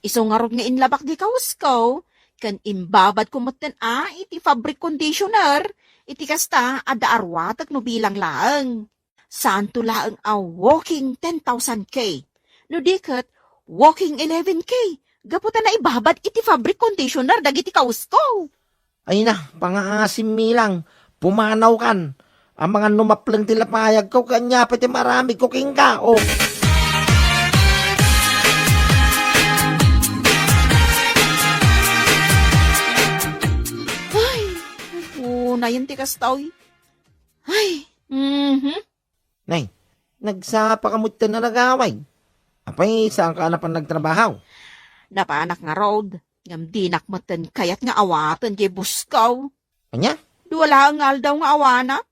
Isu ngarud nga inlabak di kawesko, ken imbabadko metten a iti fabric conditioner, iti kasta, adda aruatek no bilang laeng. Saanto laeng a walking ten thousand K. No di ket, walking eleven K. Gapu ta naibabad iti fabric conditioner dagiti kawesko. Ay na, pangaasim, Milang. Pumanawkan. Amangan no mapleng ti lapayagko, ket ania pay ti maaramidko kenka, o. Ay, unayen ti kasta, oy. Ay, mhm. Nay, nagsapaka metten a nagawid. Apay, saanka a napan nagtrabaho? Napanak ngarud, ngem dinak metten kayat nga awaten diay busko. Ania? Dua laeng nga aldaw nga awanak,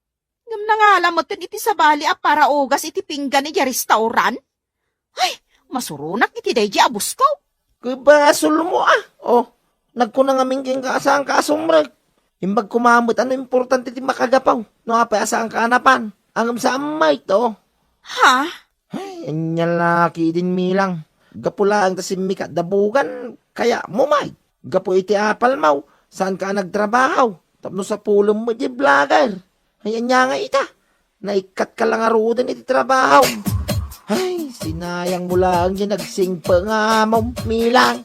ngem nangala metten iti sabali a paraugas iti pinggan idiay restaurant. Ay, masuronak iti daydiay a busko. Ket basolmo, a. O, nagkuna ngamin kenka a saanka a sumrek. Imbag koma met a no importante ti makagapu, no apay a saanka a napan. Ngem saan met, o. Ha? Ay, ania la ketdin, Milang. Gapu laeng ta simmikat da Bogan, kayatmo met. Gapu iti apalmo, saanka a nagtrabaho. Tapno sapulen met diay vlogger. Ay, ania ngay ita? Naikkatka la ngaruden iti trabaho. Ay, sinayangmo laeng diay nagsingpet nga amom, Milang.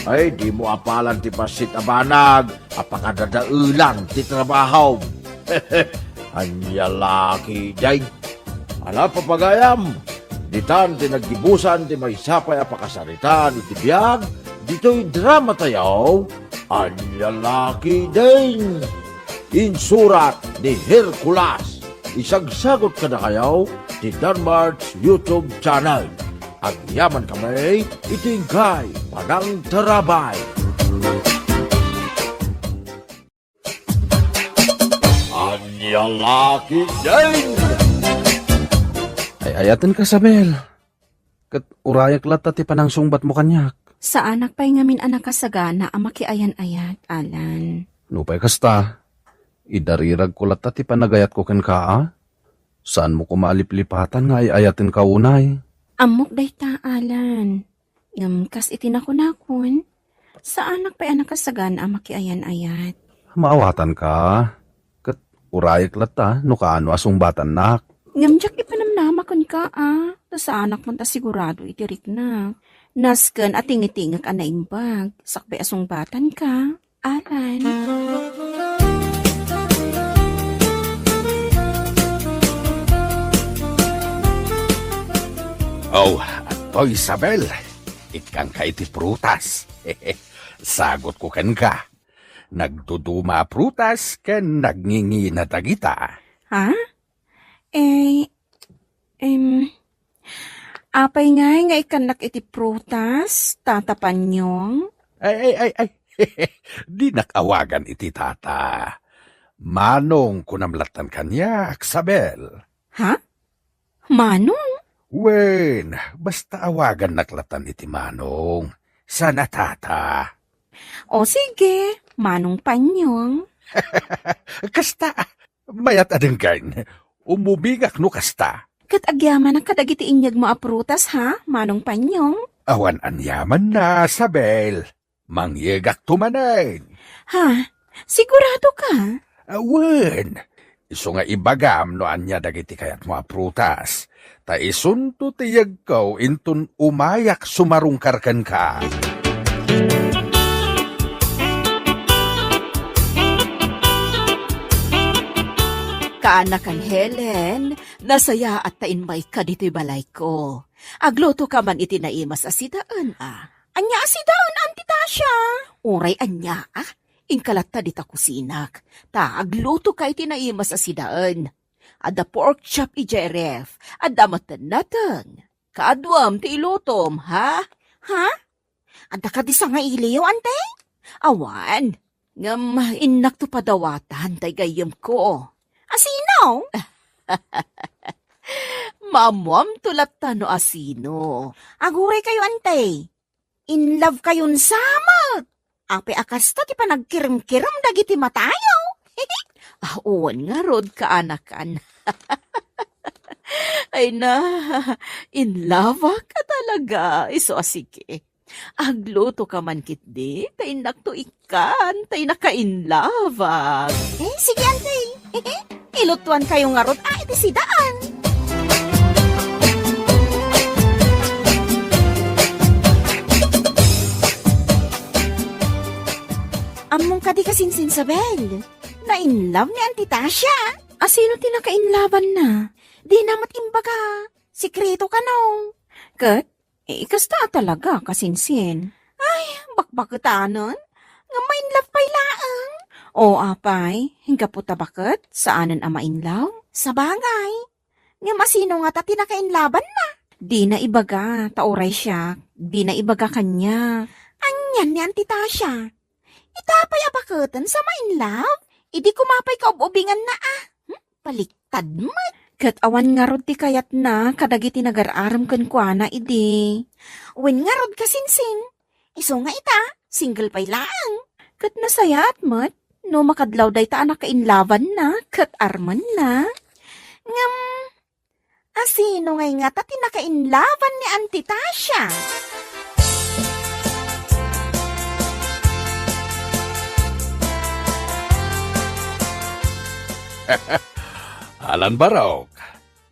Ay, dimo apalan ti bassit a banag a pakadadaelan ti trabaho. Ania la ketdin? Ala, papagayam, ditan ti naggibusan ti maysa pay a pakasaritaan iti biag ditoy dramatayo, Ania la ketdin? Insurat ni Hercules. Isagsagut kadakayo ti Danmart's YouTube channel. Agyamankami iti inkay panangtarabay. Ania la ketdin? Ay-ayatenka, Sabel. Ket urayak latta ti panangsungbatmo kaniak. Saanak pay ngamin a nakasagana a makiayan-ayat, Alan. Nupay kasta, idariragko latta ti panagayatko kenka, a? Saanmo koma a liplipatan nga ay-ayatenka unay. Ammok dayta, Alan. Ngem kas iti nakunakon, saanak pay a nakasagana a makiayan-ayat. Maawatanka, ket urayek latta no kaano a sungbatannak. Ngem diak ipanamnama kenka, a, ta saanak man ta sigurado iti riknak. Nasken a tingitingek a naimbag, sakbay a sungbatanka. Alan. Oh, adtoy, Isabel. Ikkanka iti prutas. Sagutko kenka. Nagduduma a prutas ken nagngingina dagita. Ha? Eh, em, apay ngay nga ikkannak iti prutas, Tata Panyong? Ay, ay, ay, ay. Dinak awagan iti tata. Manong kunam lattan kaniak, Isabel. Ha? Manong? Wen, basta awagannak lattan iti Manong. Saan a tata. O sige, Manong Panyong. Kasta, mayat a denggen. Umubingak no kasta. Ket agyamanak kadagiti inyegmo a prutas, ha, Manong Panyong? Awan aniamanna, Isabel. Mangyegakto manen. Ha? Sigurado ka? Awen. Isu nga ibagam no ania dagiti kayatmo a prutas. Ta isunto ti yegko inton umayak sumarungkar kenka. Kaanakan, Helen, nasayaat ta immayka ditoy balayko. Aglutoka man iti naimas a sidaen, a. Ania a sidaen, Auntie Tasha? Uray ania, a? Inka latta dita kusinak, ta aglutoka iti naimas a sidaen. Adda pork chop idiay ref, adda met nateng. Kaaduam ti ilutom, ha? Ha? Adda kadi sangailiw, Auntie? Awan. Ngem innakto padawatan tay gayyemko. Asino? Maammoamto latta no asino. Aguraykayo, Auntie. In love kayon sa met. Apay a kasta ti panagkiremkirem dagiti matayo? Ah, wen ngarud, kaanakan. Ay na, in love ka talaga. Isu a sige. Aglutoka man ketdi, ta innakto ikkan, tay nakainlabak. Eh, sige, Auntie. Ilutuankayo ngarud a iti sidaen. Ammom kadi kasinsin, Isabel? Na-in love ni Auntie Tasha. Asino ti nakainlabanna? Dina met imbaga. Sekreto kano? Ket, eh, kasta a talaga, kasinsin. Ay, bakbaketanen. Nga ma-in love pay laeng. O, apay, gapu ta baket, saanen a ma-in love? Sabagay. Ngem asino ngata ti nakainlabanna? Dina ibaga, ta uray siak, dina ibaga kaniak. Anian ni Auntie Tasha? Ita pay a baketen sa ma-in love? Idi koma pay kaub-ubinganna a. Hmm? Baliktad met. Ket awan ngarud ti kayatna kadagiti nagar-arem kenkuana idi. Wen ngarud, kasinsin. Isu nga ita, single pay laeng. Ket nasayaat met no makadlaw dayta a nakainlabanna ket armenna. Ngem, asino ngay ngata ti nakainlaban ni Auntie Tasha? Alan Barok,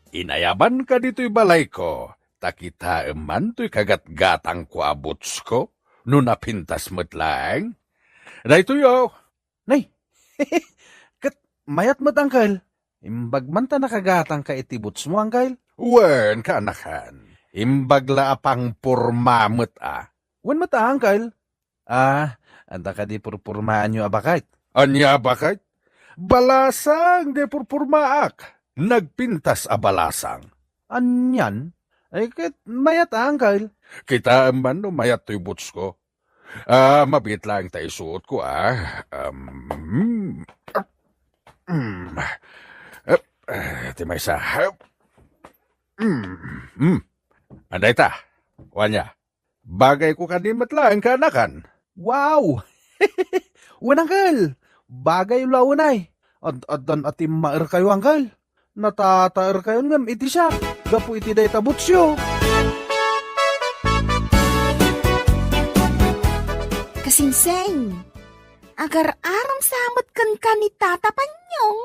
inayabanka ditoy balayko, ta kitaem man toy kagatgatangko a bootsko, no napintas met laeng. Daytoy, o. Nay, ket mayat met, Uncle. Imbag man ta nakagatangka iti bootsmo, Uncle? Wen, kaanakan. Imbag la a pangporma met a. Wen met a, Uncle. Ah, adda kadi purpurmaanyo a baket? Ania a baket? Balasang ti purpurmaak. Nagpintas a balasang. Anian? Ay, ket mayat a, Uncle. Kitaem man no mayat toy bootsko. Ah, mabiit laeng ta isuotko, ah. Um, mm, eh, eh, ti maysa. Um, mm. Ania dayta? Ania? Bagayko kadi met laeng, kaanakan. Wow! Wen, Uncle! Bagay la unay. Ad-addan a timmaerkayo, Uncle. Natataerkayon ngem iti siak gapu iti dayta bootsyo. Kasingsing, agar-aram sa met kenka ni Tata Panyong.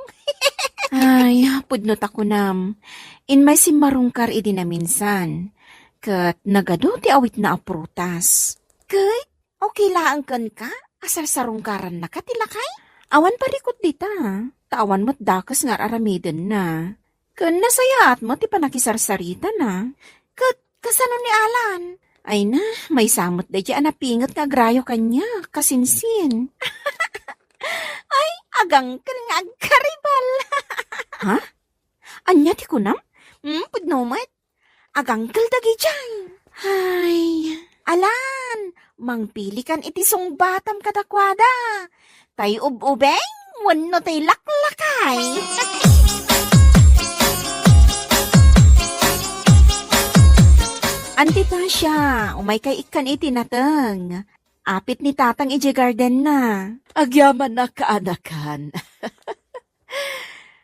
Ay, pudno ta kunam. Immay simmarungkar idi naminsan. Ket nagadu ti awitna a prutas. Ket okay laeng kenka a sarsarungkarannaka ti lakay? Awan parikut dita, ta awan met dakes nga ar-aramidenna. Ken nasayaat met ti pannakisarsaritana. Ket kasano ni Alan? Ay na, maysa met daydiay a napinget nga agrayo kaniak, kasinsin. Ay, agangkel nga agkaribal. Ha? Ania ti kunam? Hmm, pudno met. Agangkel dagidiay. Ay, Alan, mangpilikan iti sungbatam kadakuada. Tay ub-ubing wenno tay laklakay? Anti Tasha, umaykay ikkan iti nateng. Apit ni Tatang idiay gardenna. Agyamanak, kaanakan.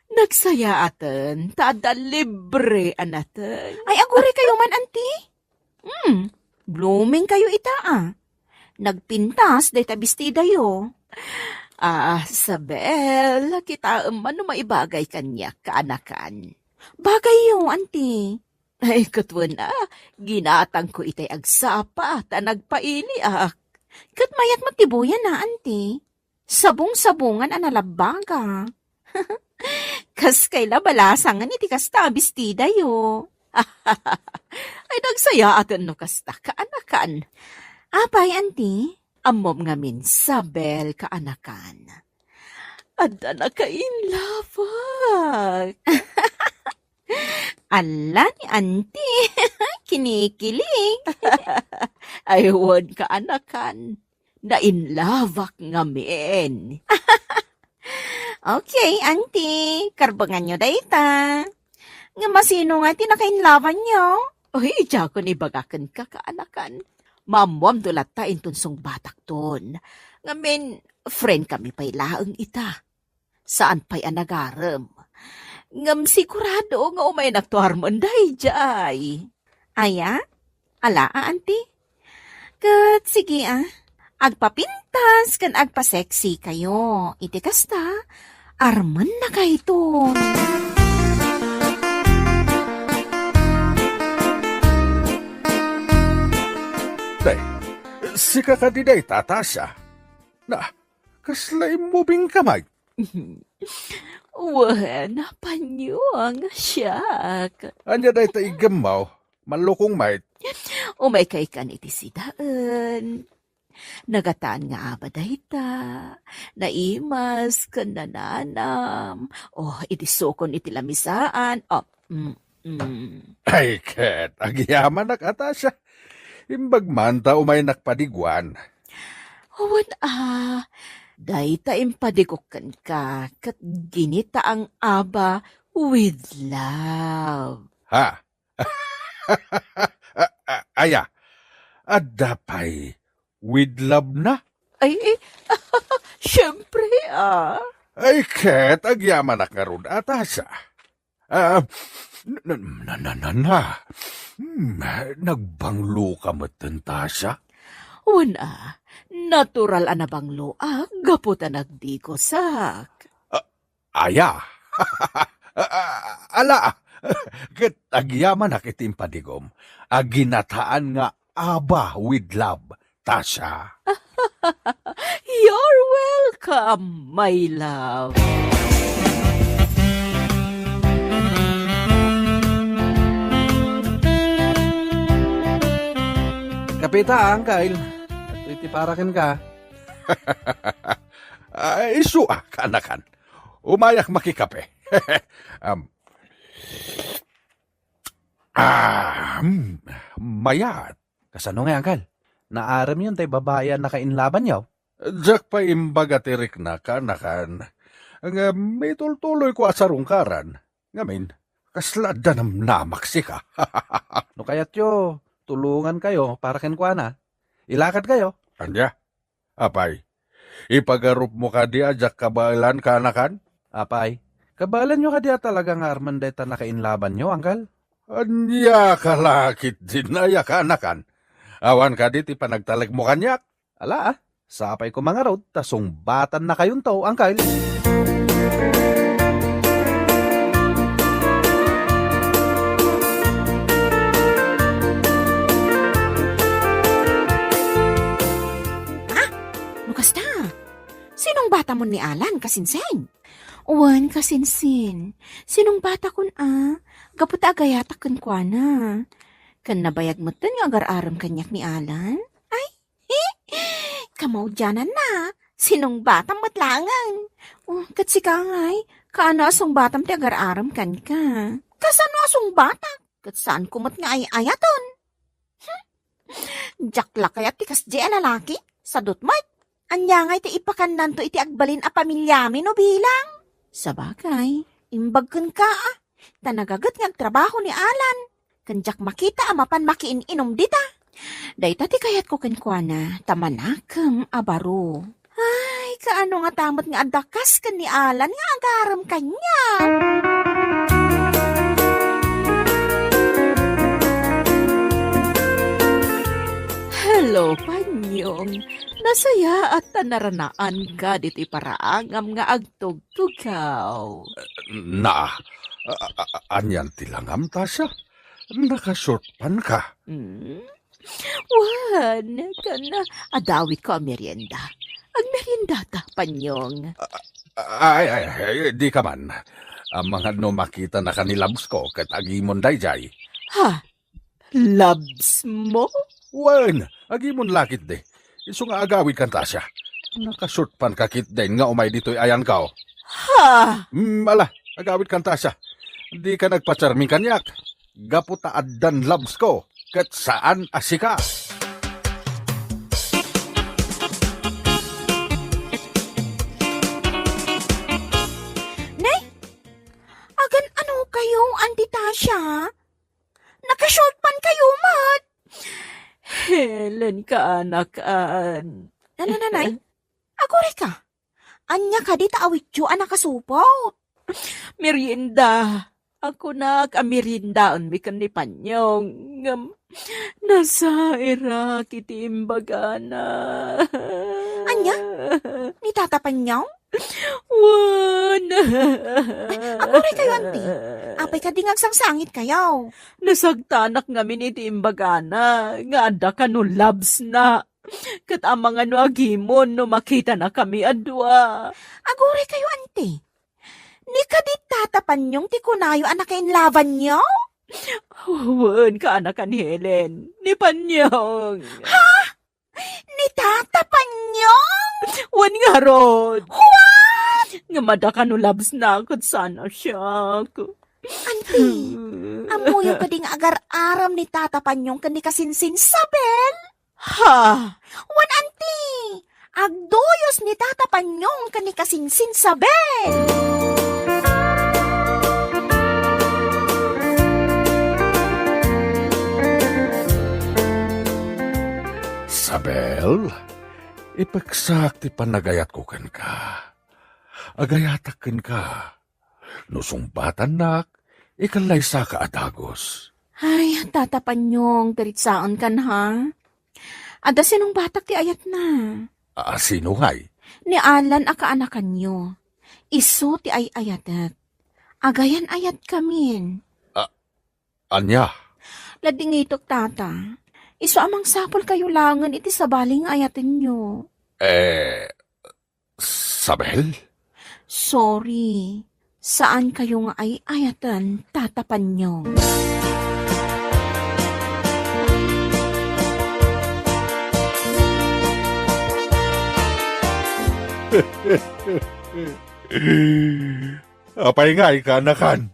Nagsayaaten ta adda libre a nateng. Ay, aguraykayo man, anti? Hmm, blooming kayo ita, a. Nagpintas dayta bestidayo. Ah, Sabel, kitaem man no maibagay kaniak, kaanakan. Bagayyo, anti. Ay, ket wen a, ginatangko itay agsapa ta nagpailiak. Ket mayat met ti buyan a, anti. Sabong-sabongan a nalabbaga. Kas kayla balasangen iti kasta a bestidayo. Ay, nagsayaaten no kasta, kaanakan. Apay, anti? Ammom ngamin, Sabel, kaanakan. Adda nakainlabak. Alla ni anti. Kinikilig. Ay, wen, kaanakan. Nainlabak ngamin. Okay, anti. Karbenganyo dayta. Ngem asino nga ti nakainlabanyo? Oy, diakon ibaga kenka, kaanakan. Maammoamto latta inton sungbatakton. Ngamin, friend kami pay laeng ita. Saan pay a nagarem. Ngem sigurado nga umaynakto armen daydiay. Aya? Ala a, anti? Ket sige a, agpapintas ken agpa-sexy kayo. Iti kasta, armennakayton. Day, sika kadi dayta, Tasha? Na, kasla immubingka met? Wen, Panyong, siak. Ania dayta iggemmo? Mallukong met. Umaykay kan iti sidaen. Nagataan nga aba dayta. Naimas ken nananam. Oh, idi sukon iti lamisaan. Oh, mm, mm. Ay, ket agyamanak a, Tasha. Imbag man ta umaynak padiguan. Wen a, dayta impadigok kenka ket ginitaang aba with love. Ha? A-, a-, aya, adda pay with love na? Ay, eh, siyempre, ah. Ay, ket agyamanak ngarud a, Tasha. Ah, na, na, na, na, na. Hmm, nagbanglo ka met, Tasha? Wen a, natural a nabangloak gapu ta nagdigosak. Ah, aya? Ala, ket agyamanak iti impadigom a ginataan nga aba with love, Tasha. You're welcome, my love. Kape ta, Uncle. Adtoy ti para kenka. Ay, isu a, kaanakan. Umayak makikape. Am. Ah, mm, mayat. Kasano nga, Uncle? Naaremyon tay babai a nakainlabanyo? Diak pay imbaga ti rikna, kaanakan. Ngem itultuloyko a sarungkaran. Ngamin, kasla adda namnamak sika. No kayatyo, tulongankayo para kenkuana. Ilakadkayo. Ania? Apay, ipagarupmo kadi a diak kabaelan, kaanakan? Apay, kabaelanyo kadi a talaga nga armen dayta nakainlabanyo, angkel? Ania ka la ketdin aya, kaanakan? Awan kadi ti panagtalekmo kaniak? Ala, a. Sapay koma ngarud ta sungbatannakayonto, angkel. Ah, no kasta, sinungbatamon ni Alan, kasinsin? Wen, kasinsin. Sinungbatakon a, gapu ta agayatak kenkuana. Ken nabayag metten nga agar-arem kaniak ni Alan. Ay, kamaudiananna. Sinungbatam met laengen. Oh, ket sika ngay, kaano a sungbatam ti agar-arem kenka? Kasano a sungbatak? Ket saanko met nga ay-ayaten. Hmm. Diak la kayat ti kasdi a lalaki? Sadut met. Ania ngay ti ipakannanto iti agbalin a pamiliami no bilang? Sabagay, imbag kenka, a. Ta nagaget nga agtrabaho ni Alan. Ken diak makita a mapan makiin-inom dita. Dayta ti kayatko kenkuana, ta manakem a baro. Ay, kaano ngata met nga adda kas ken ni Alan nga agarem kaniak? Hello, Panyong. Nasayaat ta naranaanka ditoy paraangam nga agtugtugaw. Na, a, a, a, anian ti langam, Tasha? Naka-short pant ka. Hmm? Wen, ken adawitko a merienda. Agmeriendata, Panyong. Ay, ay, ay, di ka man. Amangan no makitanaka ni Labs ko ket agimon daydiay. Ha? Labs mo? Wen, agimon la ketdi. Isu nga agawidkan, Tasha. Naka-short pant ka ketdin nga umay ditoy ayanko. Ha? Hmm, ala, agawidkan, Tasha. Dika nagpa-charming kaniak. Gapu ta addan Labs ko, ket saan a sika. Nay, agan-anokayo, Auntie Tasha? Naka-short pant kayo met. Helen, kaanakan. Ano, nanay? Agurayka? Ania kadi ta awityo a nakasupot? Merienda. Kunak a meriendaenmi ken ni Panyong. Ngem, nasairak iti imbagana. Ania? Ni Tata Panyong? Wen. Aguraykayo, Auntie. Apay kadi nga agsangsangitkayo? Nasagtanak ngamin iti imbagana nga adda kano Labs na. Ket amangan no agimon no makitanakami a dua. Aguraykayo, Auntie. Ni kadi Tata Panyong ti kunayo a nakainlabanyo? Wen, kaanakan, Helen. Ni Panyong. Ha? Ni Tata Panyong? Wen ngarud. What? Ngem adda kano Labs na ket saan a siak. Auntie, ammoyo kadi nga agar-arem ni Tata Panyong ken ni Kasinsin Sabel? Ha? Wen, Auntie, agduyos ni Tata Panyong ken ni Kasinsin Sabel. Sabel, ipeksak ti panagayatko kenka. Agayatak kenka. No sungbatannak, ikalaysaka a dagus. Ay, Tata Panyong, piritsaenkan, ha? Adda sinungbatak ti ayatna. A, sino ngay? Ni Alan a kaanakanyo. Isu ti ay-ayatek. Agayan-ayatkamin. A, ania? Ladingitek, Tata. Isu a mangsapulkayo laengen iti sabali nga ayatenyo. Eh, Sabel? Sorry. Saankayo nga ay-ayaten, Tata Panyong. Apay ngay, kaanakan?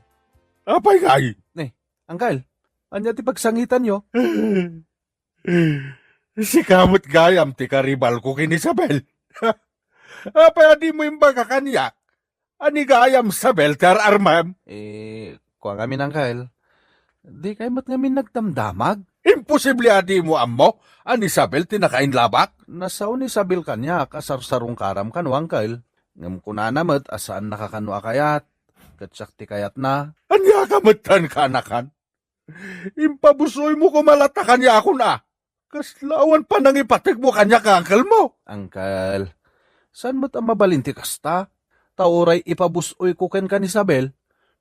Apay ngay? Ne, angkel, ania ti pagsangitanyo? Sika met gayam ti karibalko ken Isabel. Apay a dimo imbaga kaniak a ni gayam Isabel ti ar-armem? Eh, kua ngamin, angkel, dikay met ngamin nagdamdamag? Imposible a dimo ammo a ni Isabel ti nakainlabak? Nasao ni Isabel kaniak a sarsarungkaram kano, Uncle. Ngem kunana met a saannaka kano a kayat, ket siak ti kayatna. Ania ka metten, kaanakan? Impabus-oymo koma latta kaniakon a. Kasla awan panangipategmo kaniak nga uncle mo. Uncle, saan met a mabalin ti kasta? Ta uray ipabus-oyko kenka ni Isabel,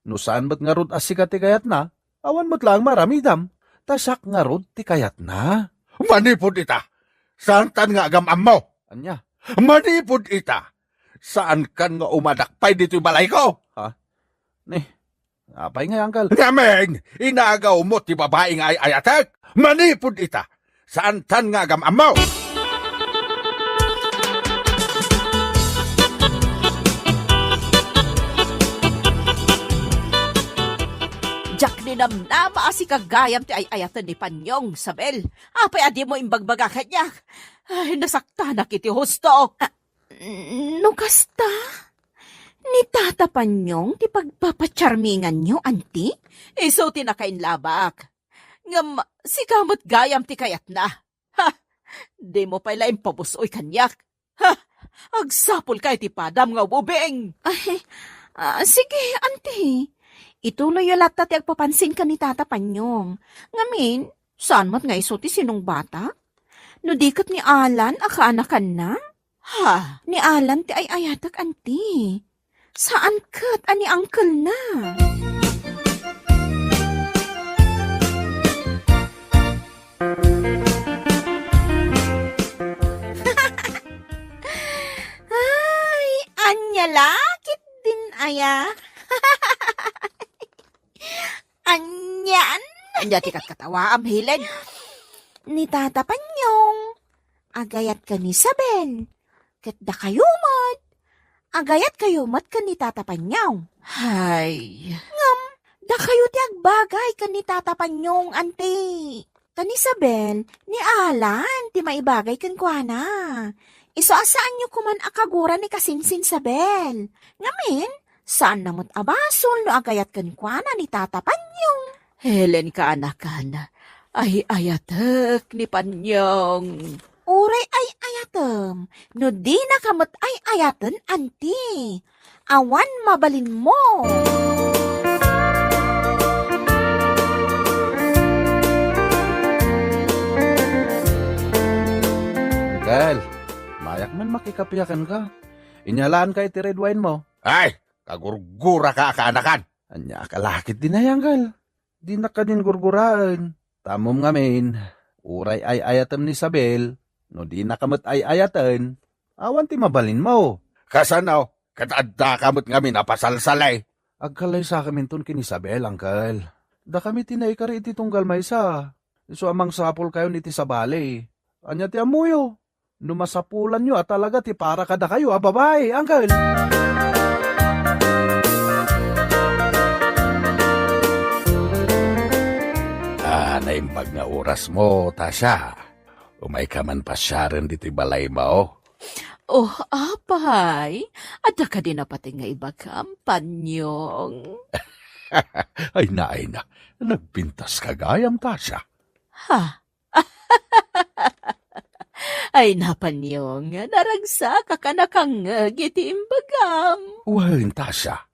no saan met ngarud a sika ti kayatna, awan met laeng maaramidam. Ta siak ngarud ti kayatna. Manipud ita, saantan nga agam-ammo. Ania? Manipud ita, saankan nga umanak pay ditoy balayko. Ha? Ni, apay ngay, Uncle? Ngamin, inagawmo ti babai nga ay-ayatek. Manipud ita, saantan nga agam-ammo. Diak ninamnama a sika gayam ti ay-ayaten ni Panyong, Isabel. Apay a dimo imbagbaga kaniak? Ay, nasaktanak iti husto. Ah, no kasta, ni Tata Panyong ti pagpapacharminganyo, anti? Isu ti nakainlabak. Ngem sika met gayam ti kayatna. Ha! Dimo pay la impabus-oy kaniak. Ha! Agsapulka iti padam nga ubing! Ay, ah, sige, anti. Ituloyyo latta ti agpapansin ken ni Tata Panyong. Ngamin, saan met nga isu ti sinungbatak? No di ket ni Alan a kaanakanna? Ha? Ni Alan ti ay-ayatek, anti. Saan ket a ni uncle na. Ay, ania la ketdin aya? Anian? Ania ti katkatawaam, Helen? Ni Tata Panyong, agayat ken ni Isabel. Ket dakayo met, agayatkayo met ken ni Tata Panyong. Hay. Ngem, dakayo ti agbagay ken ni Tata Panyong, anti. Ken ni Isabel, ni Alan ti maibagay kenkuana. Isu a saanyo koman a kagura ni kasinsin Isabel. Ngamin, saanna met a basol no agayat kenkuana ni Tata Panyong. Helen, kaanakan, ay-ayatek ni Panyong. Uray ay-ayatem, no dinaka met ay-ayaten, anti. Awan mabalinmo. Uncle, mayak man makikape kenka. Inyalaanka iti red wine mo. Ay, kagurguraka a kaanakan. Ania ka la ketdin aya, Uncle? Dinak kadin gurguraen. Ta ammom ngamin, uray ay-ayatem ni Isabel, no dinaka met ay-ayaten, awan ti mabalinmo. Kasano? Ket addaka met ngamin a pasalsali. Agkalaysakaminton ken ni Isabel, Uncle. Dakami ti naikari iti tunggal maysa. Isu a mangsapulkayon iti sabali. Ania ti ammoyo? No masapulanyo a talaga ti para kadakayo a babai, Uncle. Ah, naimbag nga oras mo, Tasha. Umayka man pasiaren ditoy balaymo. Oh, apay, adda kadi napateg nga ibagam, Panyong? Ay na, ay na. Nagpintas ka gayam, Tasha. Ha? Ay, na, Panyong, naragsakak a nakangngeg iti imbagam. Wen, Tasha.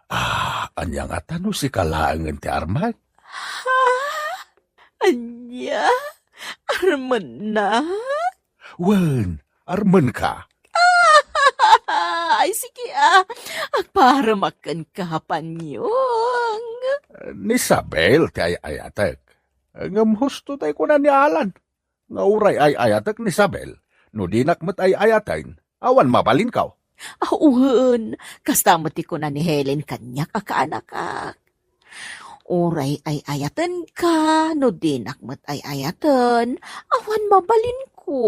Ah, ania ngata no sika laengen ti armen? Ha? Ania? Armennak? Wen, armenka. Ay, sige, ah. Agpaaremak kenka, Panyong. Ni Isabel ti ay-ayatek. Ngem husto tay kuna ni Alan nga uray ay-ayatek ni Isabel, no dinak met ay-ayaten, awan mabalinko. Ah, wen, kasta met ti kuna ni Helen kaniak a kaanakak. Uray ay-ayatenka, no dinak met ay-ayaten, awan mabalinko.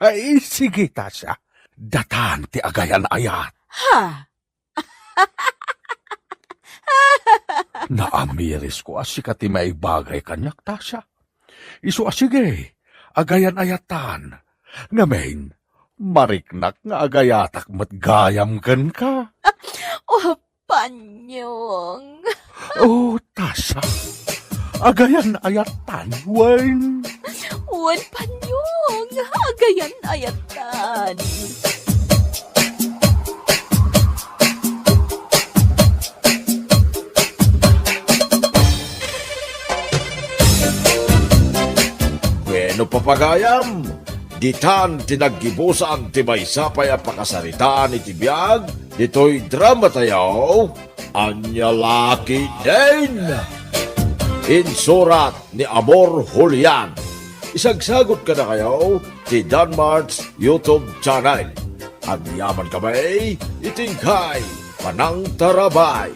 Ay, sige, Tasha. Datan ti agayan-ayat. Ha? Naamirisko a sika ti maibagay kaniak, Tasha. Isu a sige, agayan-ayatan. Ngamin, mariknak nga agayatak met gayam kenka. Oh, Panyong. Oh, Tasha. agayan-ayatan, wen? Wen, Panyong, agayan-ayatan. Bueno, papagayam, ditan ti naggibusan ti maysa pay a pakasaritaan iti biag ditoy drama tayo, Ania La Ketdin. Insurat ni Amor Julian. Isagsagut kadakayo ti Danmart's YouTube channel. Agyaman kami iti inkay panangtarabay.